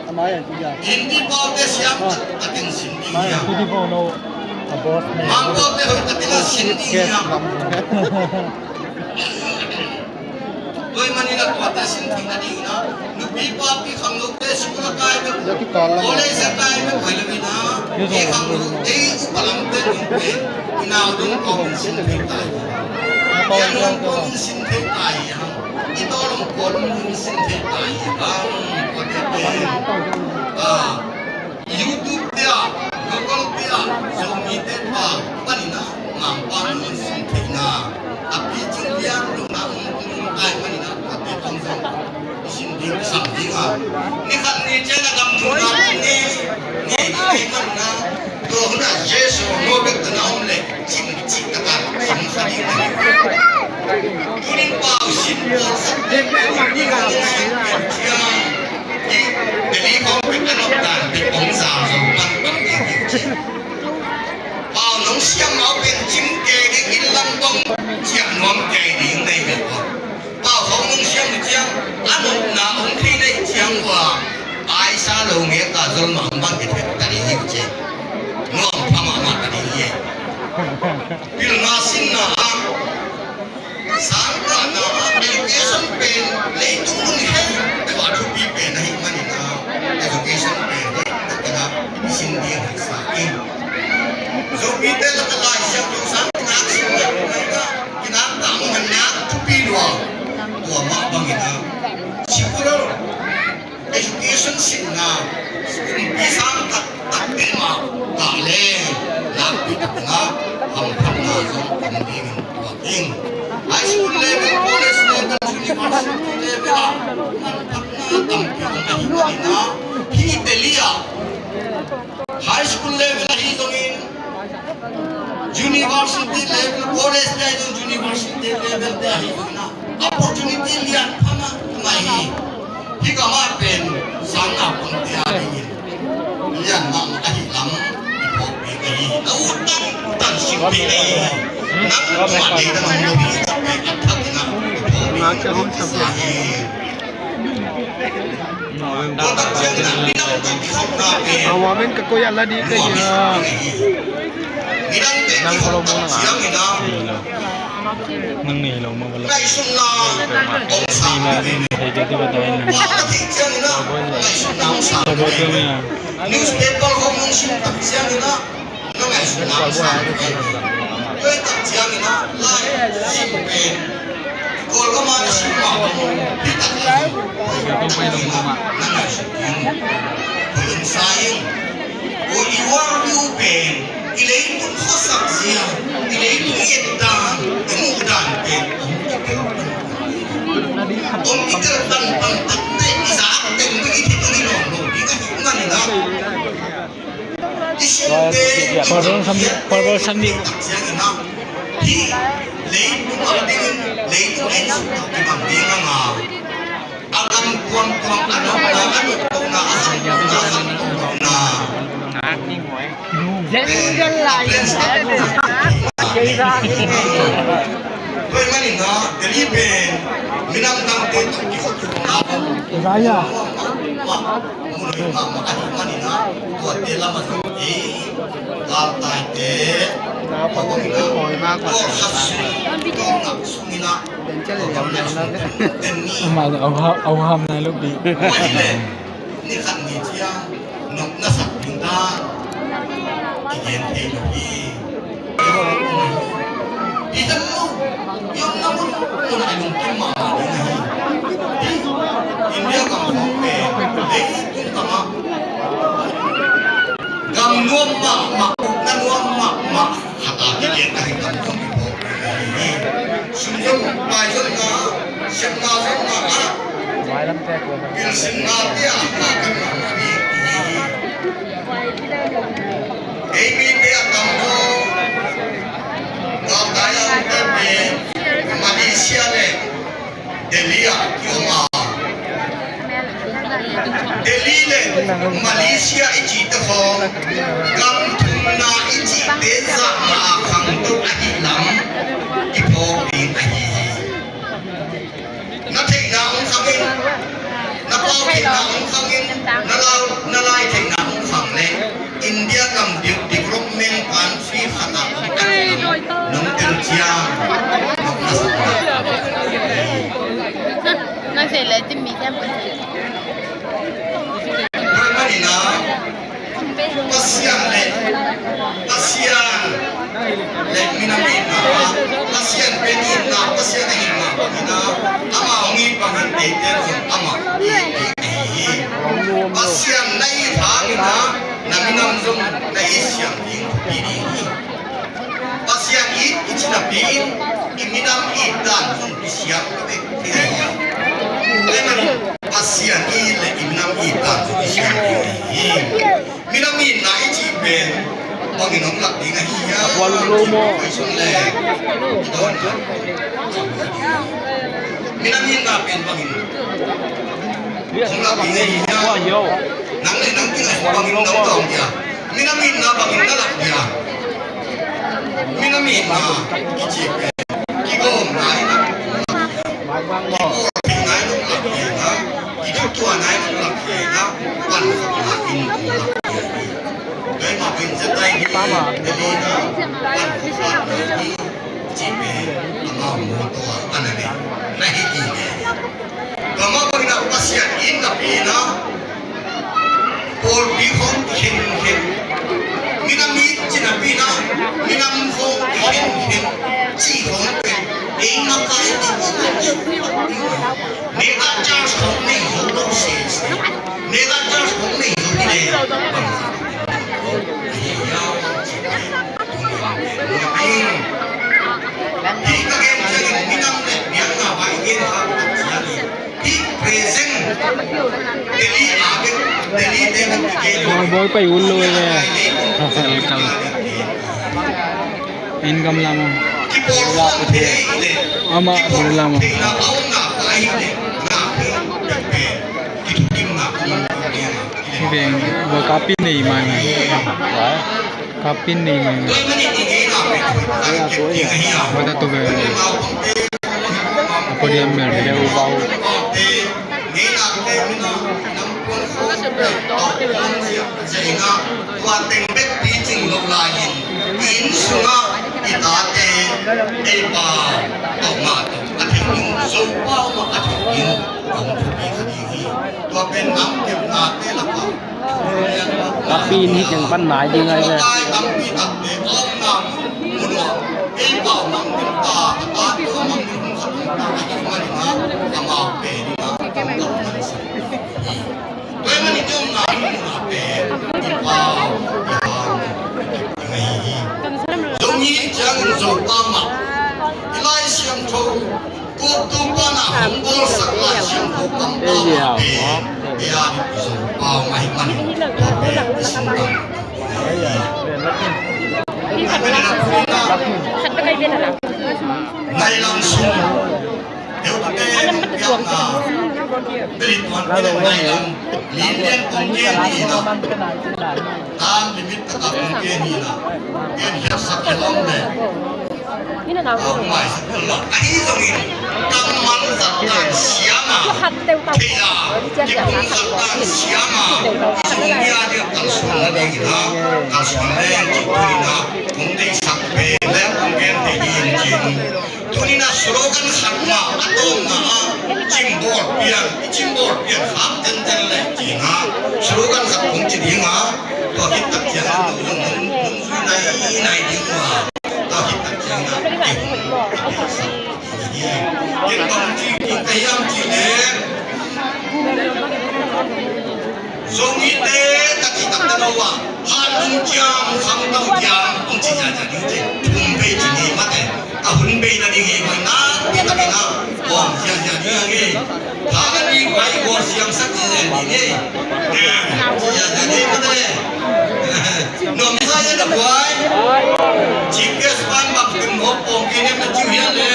Ama yan kira. Hindi paute siam tak takin sin ding hiam? Hindi po, no. A boss man. Mang paute hoih takin ah sin ding hiam? Tua ahih manin ah tuate sin theihna dingin ah, nupi papi khanglote school a kai bek, college a kai bek hoih lo in ah, ei khanglo, ei upa lamte ding pen i nau dong kawmin sin thei ta hi. I a nuam kawmin sin thei ta hi hang. I tawlom kawmin sin thei ta hi hang. Tuate pen, ah, YouTube te ah, Google te ah, Zomite pa panin ah, Mangpau nunsun theihna a picing lian lungna hong tung ai panin ah, a picing zong i sin ding, i sam ding a. Ni khat ni ciang a gam thumna ni, ni, ni, ni man na, tua hun ah Jesu no bek tawh na om leh, cim cih tak a sim kha ding na hi. Tunin pau sin pawlsak pen pen, ni khat ni ciang, i Delhi khawng bek a nop dan bek hong za zo pan pan ding hi ci. Pau nong siam mau pen cim kei ding, inn lam bang ciah nuam kei ding nei ve ua. Pau khawng nong siam uh ciang a nopna hong thei nei ciang ua, aisa lo ngek a zol mah hong bang kithek ta ding hi uh ci. Nuam pha mahmah ta ding hi. Pilna sinna ah, sangkahna ah, education pen leitung mun khempeuh ah thupi pen ahih manin ah, education pen hoih takin ah i sin ding haksa ing. Zomite lakah Lai Siangtho sang kinak sin ngai ngai ah, kinak tang man nak thupi lua. Tua mah bangin ah, secular education sinna, school pi sang tak tak te mah kah le, nakpi takin ah hamphatna zong om dingin tuak ing. High school level, college level, university level ah hamphatna tampi om ahih manin ah, hih Delhi ah high school level ahi zongin, university level, college te ahi zong, university level te ahi zongin ah, opportunity lian pha mahmah hi. Hih gam ah pen sang naupangte adingin lian mahmah ahih lam i phawk ding ahi hi. Na ut tangtang sim thei ding hi. Nang mah deih na mah lo hi. Ngak cia hong sam hi. Awa ben ka koih a la di ka hi a. Nang ka lo mawng nang a. Nang nei lo mawng ka lo. Nei ma, nei thei ka ti ka dai na. Newspaper hong nung sim tak ciang ina. Nang a sum a sang. Tua tak ciang ina lai sim pen. Kol ka ma na sim ma. Hi tak ciang. Nang a sum. Kulun sa ing. O i war mi u pen. I leitung khuasak zia. I leitung i et dan. I mu dan pen. Om i tel pan pan tak te i za teng i thi tu i lom lo. I ka hi man ina. Parbal sam ni, parbal sam ni. Mun a i mahmah ahih manin ah, tuate lam a zong ei, galtaite, a kong ina, kawlkhat sung, kawlngak sung ina, kawlngak sung, ten ni. Amah zong au ham, au ham nai lo pi. Ni khat ni ciang, nop na sak ding ta, i gen thei lo hi. I zam lo, i omna mun, mun a lungkim mahmah ding ahi. India gam khawng pen, leitung gam ah, gam nuam mahmah, ukna nuam mahmah, khat a kigen ahi gam khawng i phawk ding ahi. Sum zonna, pai zonna, sepna zonna ah, pilsinna te ah, a kan mahmah ding ahi. Ei mite a tam zaw, galtai a omte pen Malaysia le Delhi ah kiom a. Delhi le Malaysia i cihte khawng, gam thumna i cihte zahna a khangto ahih lam i phawk ding ahi hi. Na theihna hong khang in, na pau theihna hong khang in, na lau, na lai theihna hong khang leh India gam de-, development country khat ah hong tel ciang nong na sak na. Nang sei le tim mi thiam. Tua manin ah, Pasian le, Pasian le minam itna, Pasian pen itna, Pasian a itna bangin ah, amah hong it bangin eite zong amah it ding ahi hi. Pasian na it hangin ah, na minam zong na it siang ding thupi ding hi. Pasian it i ci napi in, i minam it dan zong kisiam bek hi. Tua manin Pasian it le i minam it dan zong kisiam ding hi. Minam itna i cih pen bangin hong lak ding ahi hiam? Tua lunglo maw? Question le. Minam itna pen bangin hong lak ding ahi hiam? Nang le nang tungah bangin nong dawng dia? Minam itna bangin na lak dia? Minam itna i cih pen kigawmna in ah, kigawmna in hong lak dia, kituahtuahna in hong lak dia, pankhopna in hong lak dia hi. Keimah pen zetai hi, Delhi na pankhopna hi, cih pen amau mawtaw a na nei, na hi ding hi. Tua mah bangin ah Pasian it napi in ah, pawlpi khawng kikhenkhen, minam it ci napi in ah, minam khawng kikhenkhen cih khawng pen ei makai ding, mega church khawng nei zo lo sese, mega church khawng nei zo hi leh bang Hih ka gen ciangin minam le biakna vai gen kha tak ciangin hih present Delhi a gen, Delhi te na kigel lo. Bawi pai un lo le. Income lam. Kipawl khawm thei le. Ama kipawl khawm thei na a omna pa hi le. Na pe pe. Kithukim na kong kong gen. Beng, bawlkap in nei mai mai. Kap in nei mai mai. Mata tu ve. Apa dia ambil? Dia ubah. Tua teng bek pi cing lo lai-in, inn sungah i tate ei pau tawh mah tawh a thei ding, Zopau mah a thei ding kong thupi kha ding hi. Tua pen namtepnate lakah Tapi ni teng pan nai ding ai ve. Makai tampi takte omna mun, mun ah ei pau mang ding ta, ka tate mang ding khat ding ta, ka hi manin ah amau pen in ah tua hi manin i omna mun ah pen i pau i pau i ngai hi. Zong hi ciangin Zopau mah i Lai Siangtho Kuktu pana hong bawlsak Lai Siangtho kampau pen, ei a ding Zopau mah hi manin tua pen i sungkam. Nai lam sung, Teutute piakna, Billy Tuan Pile nai lam, Lin Lian Kong Gen hi na, tam limit taka kong gen hi na, gen hiatsak hi lom le. Ahi zongin kammal zat dan siama, thei a, kiphum zat dan siama, i zong nia dia kalsuan na dingin a, kalsuan leng cih tuina kong deihsak pen leng kong gen thei ding cin. Tuni-in a slogan khat mah a tawpna ah cimbawl pian, i cimbawl pian kham tenten leh cih a slogan khat kong ci ding a, tua khit tak ciangin nong, nong, nong zui nai, nai ding uh a. Tua khit tak ciangin a, ken bang ci ding ka hiam cih leh, Zomite ka cih tak teh no ah, Hanlung ciam, Khangto ciam, kong ci ciacia ding ci, thum vei ci ni mate. A hun bei na ding hi, koi na, pi ta pi na, kong ciacia ding hi. Tha ka ni, koi ko siam sak ci zen ding hi. Ciacia ding mate. Nuam sa ya na koi. Chief guest pan baptism hop pong kei nem na ciu hian le.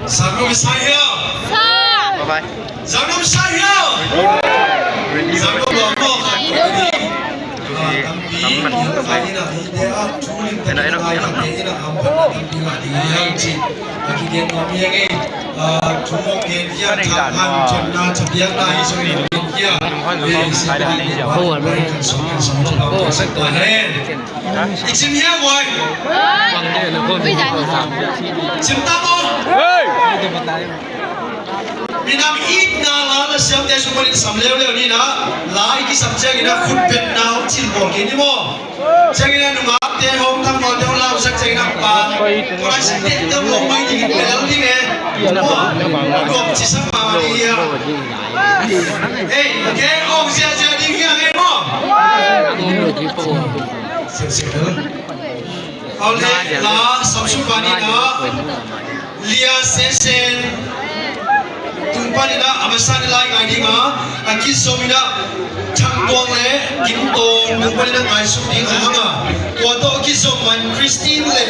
Sa. Bye bye. Zangam sa hiau. Zangam lua mawk. Tampi, tampi na hi te a, thu lim tampi na hi te ina, am pan na tampi na ding hiau ci. A kigen nuam hi ing ei. Thu mawk gen hiau, thang hang, thonna, thapiakna hi sung in gen hiau. Ei, si pa ni pa, kan sung, kan sung, kan sung, kan sung, kan sung. I cim hiam vai? Cim ta maw? Minam itna la na siamte sung panin sam leuleu ni na. La i kisam ciangin a khutbetna hong cil bawl kei ni maw? Ciangin a nungakte hong thangpawlte hong lausak ciangin a pa, Kalaisi teh teh hong lo mai ding in bel ding e. Maw? Nuam ci sak mahmah ding hi a. Ei, okay, ong ziazia ding hi a ngei maw? Siasia. Aw le, la, Samson pa ni na, Lia Sesen tung pa ni na, a masa ni lai ngai ding a, a kizom ni na, Thang Tuang le Kim Tawng tung pa ni na ngai suk ding a hang a. Tua tawh kizom man Christine le,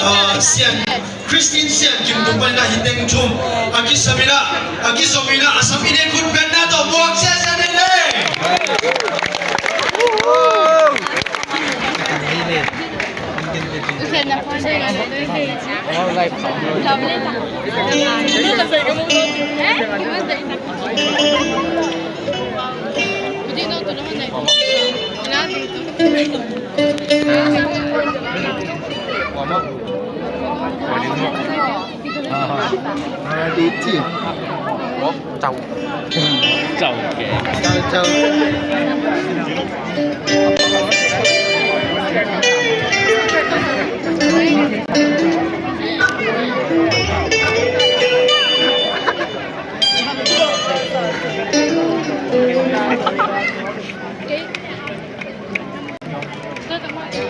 ah, Sian, Christine Sian Kim tung pa ni na hi teng thum. A kizom ni na, a kizom ni na, a sam i ne khut beng na tawh muak siasia ni le. Chau. Chau. Chau, chau. Kau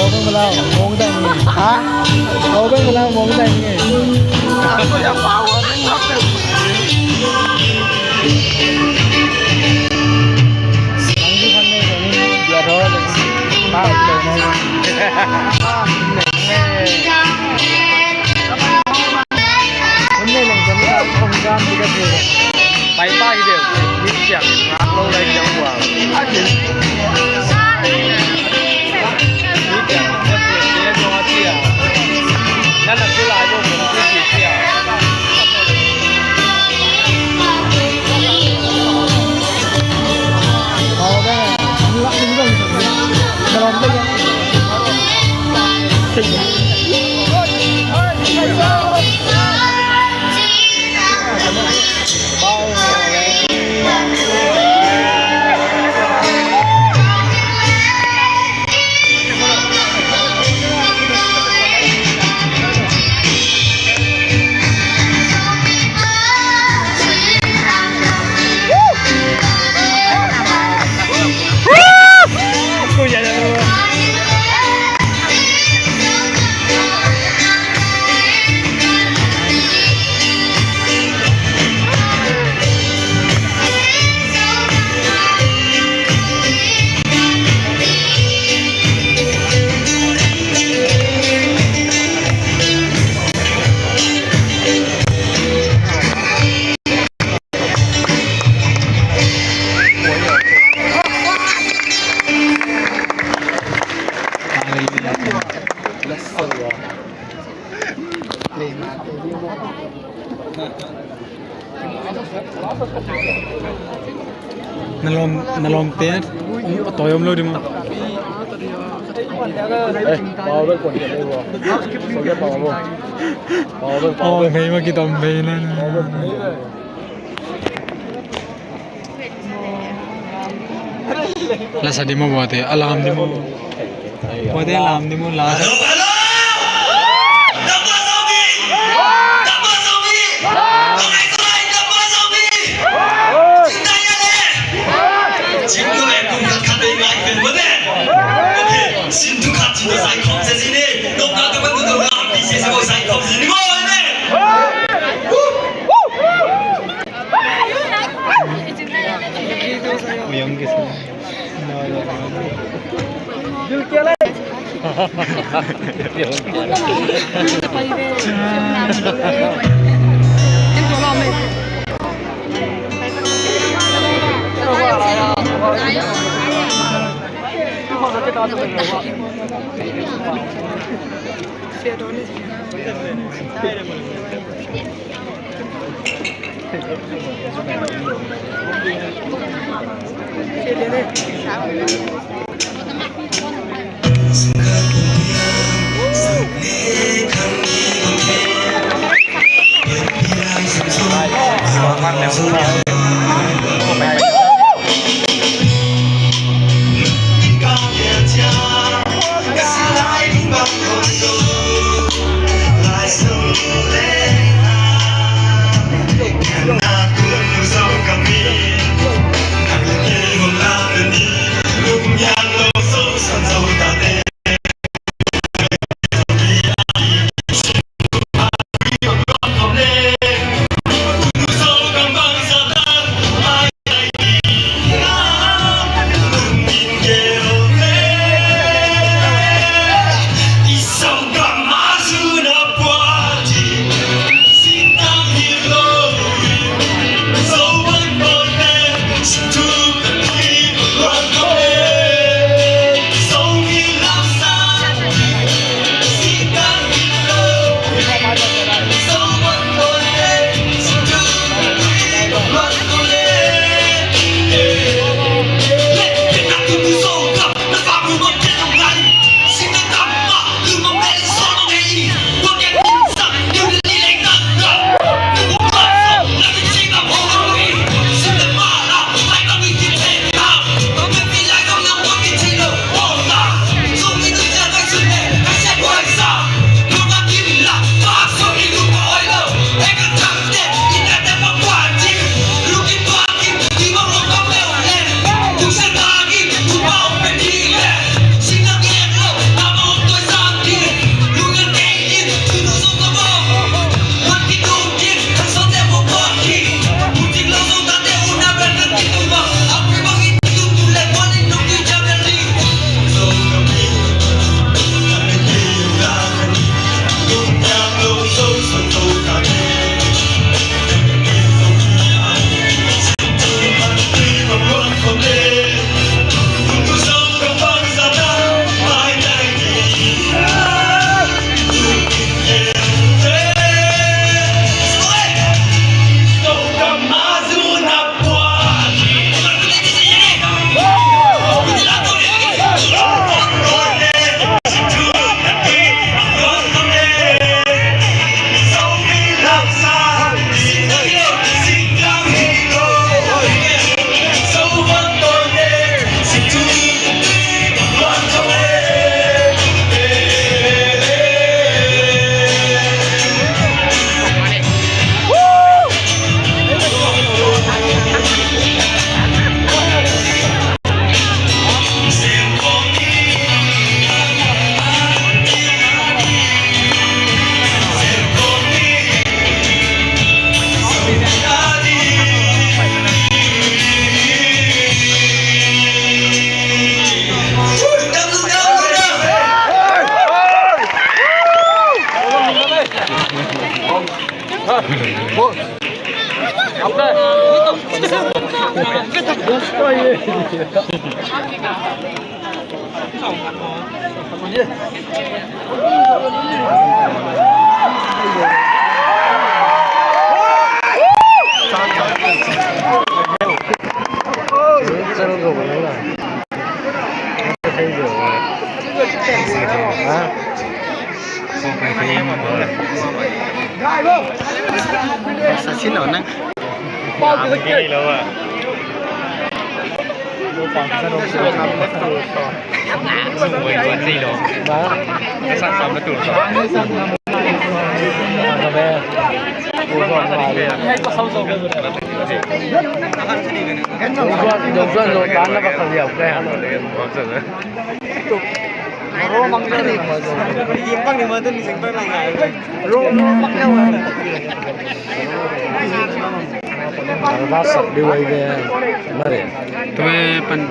bang belau, mong dai ni. Ha? Kau bang belau, mong dai ni. Pai pa hi deuh. Mi ciang ngak lo lai ciang ua. Mi ciang ngak lo lai ciang ua. Nan a tu lai lo mo tu ci ciang. Na lawm, na lawmte a tawi om lo ding maw? Eh, pau bek kuan kian ding maw? Pau bek, pau bek. Aw, ngei ma kitom bei na. La sa ding maw, buate? A lam ding maw? Buate, a lam ding maw, la sa. Hello, hello! Tua pan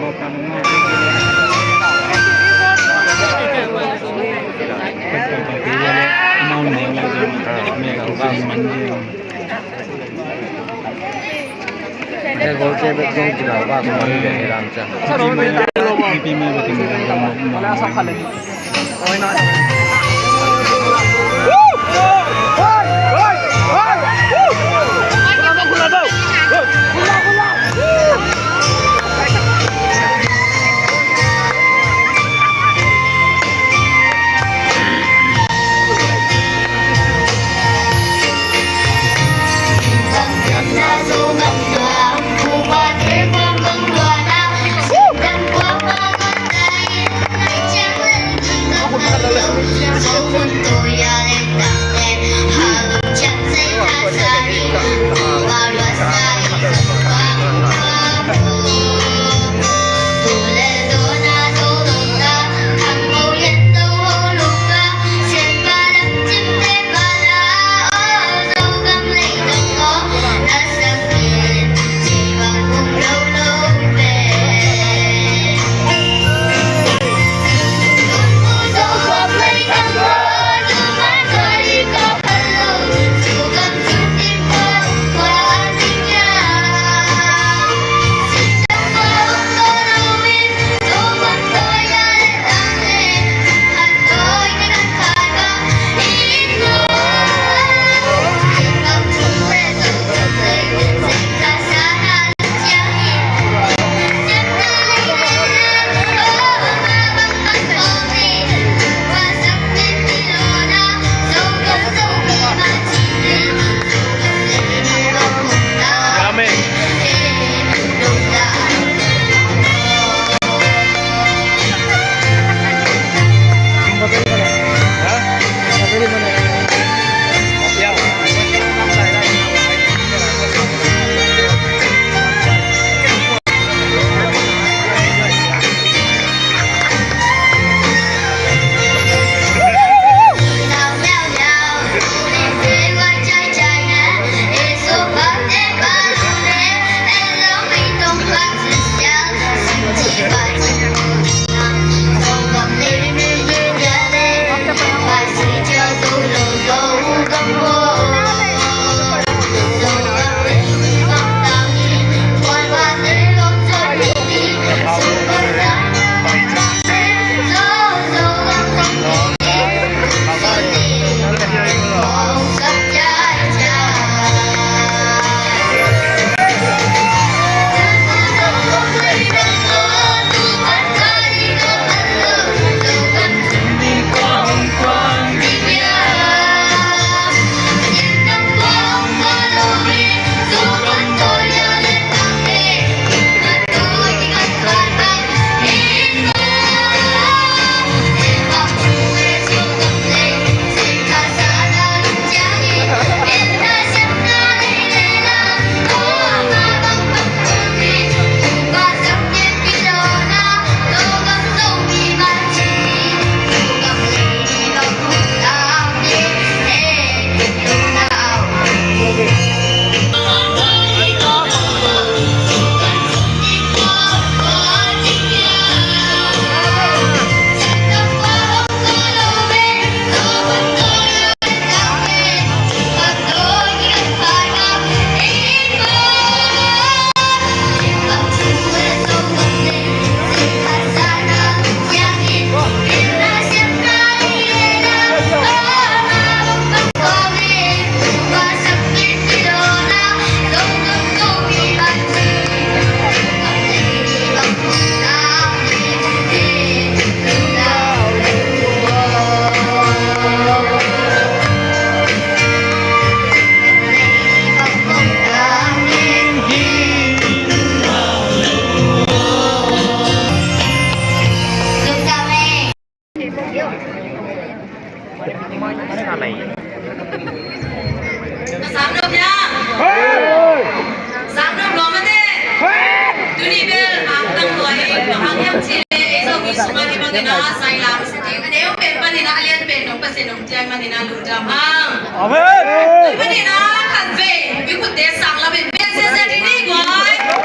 Ina, sai lam sa ding. A neu pen panin a lian pen nong Pasian nong ciai manin a lungdam hang. Amen. Panin a khat vei i khutte sang lamin beng ziahziah ding ni guai. Khat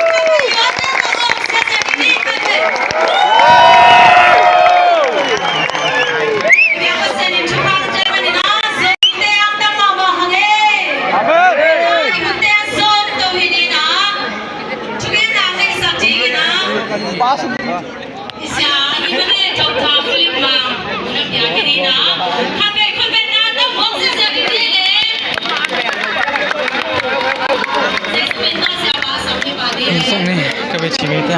vei i khutte sang lamin beng ziahziah ding ni khat vei. Biak Pasian in thupha ciai manin a Zomite ang tam mahmah hang e. Amen. I khutte a zom to hi ni na. Thugenna ngaisak dingin a. I sia, i mane Doctor Philip Mang, na pia kini na. Khat vei khut beng na, tawh mawk ziahziah ding hi le. Sespen na sia ba, sam ni ba ding hi le. Song ni, ka be chimi te.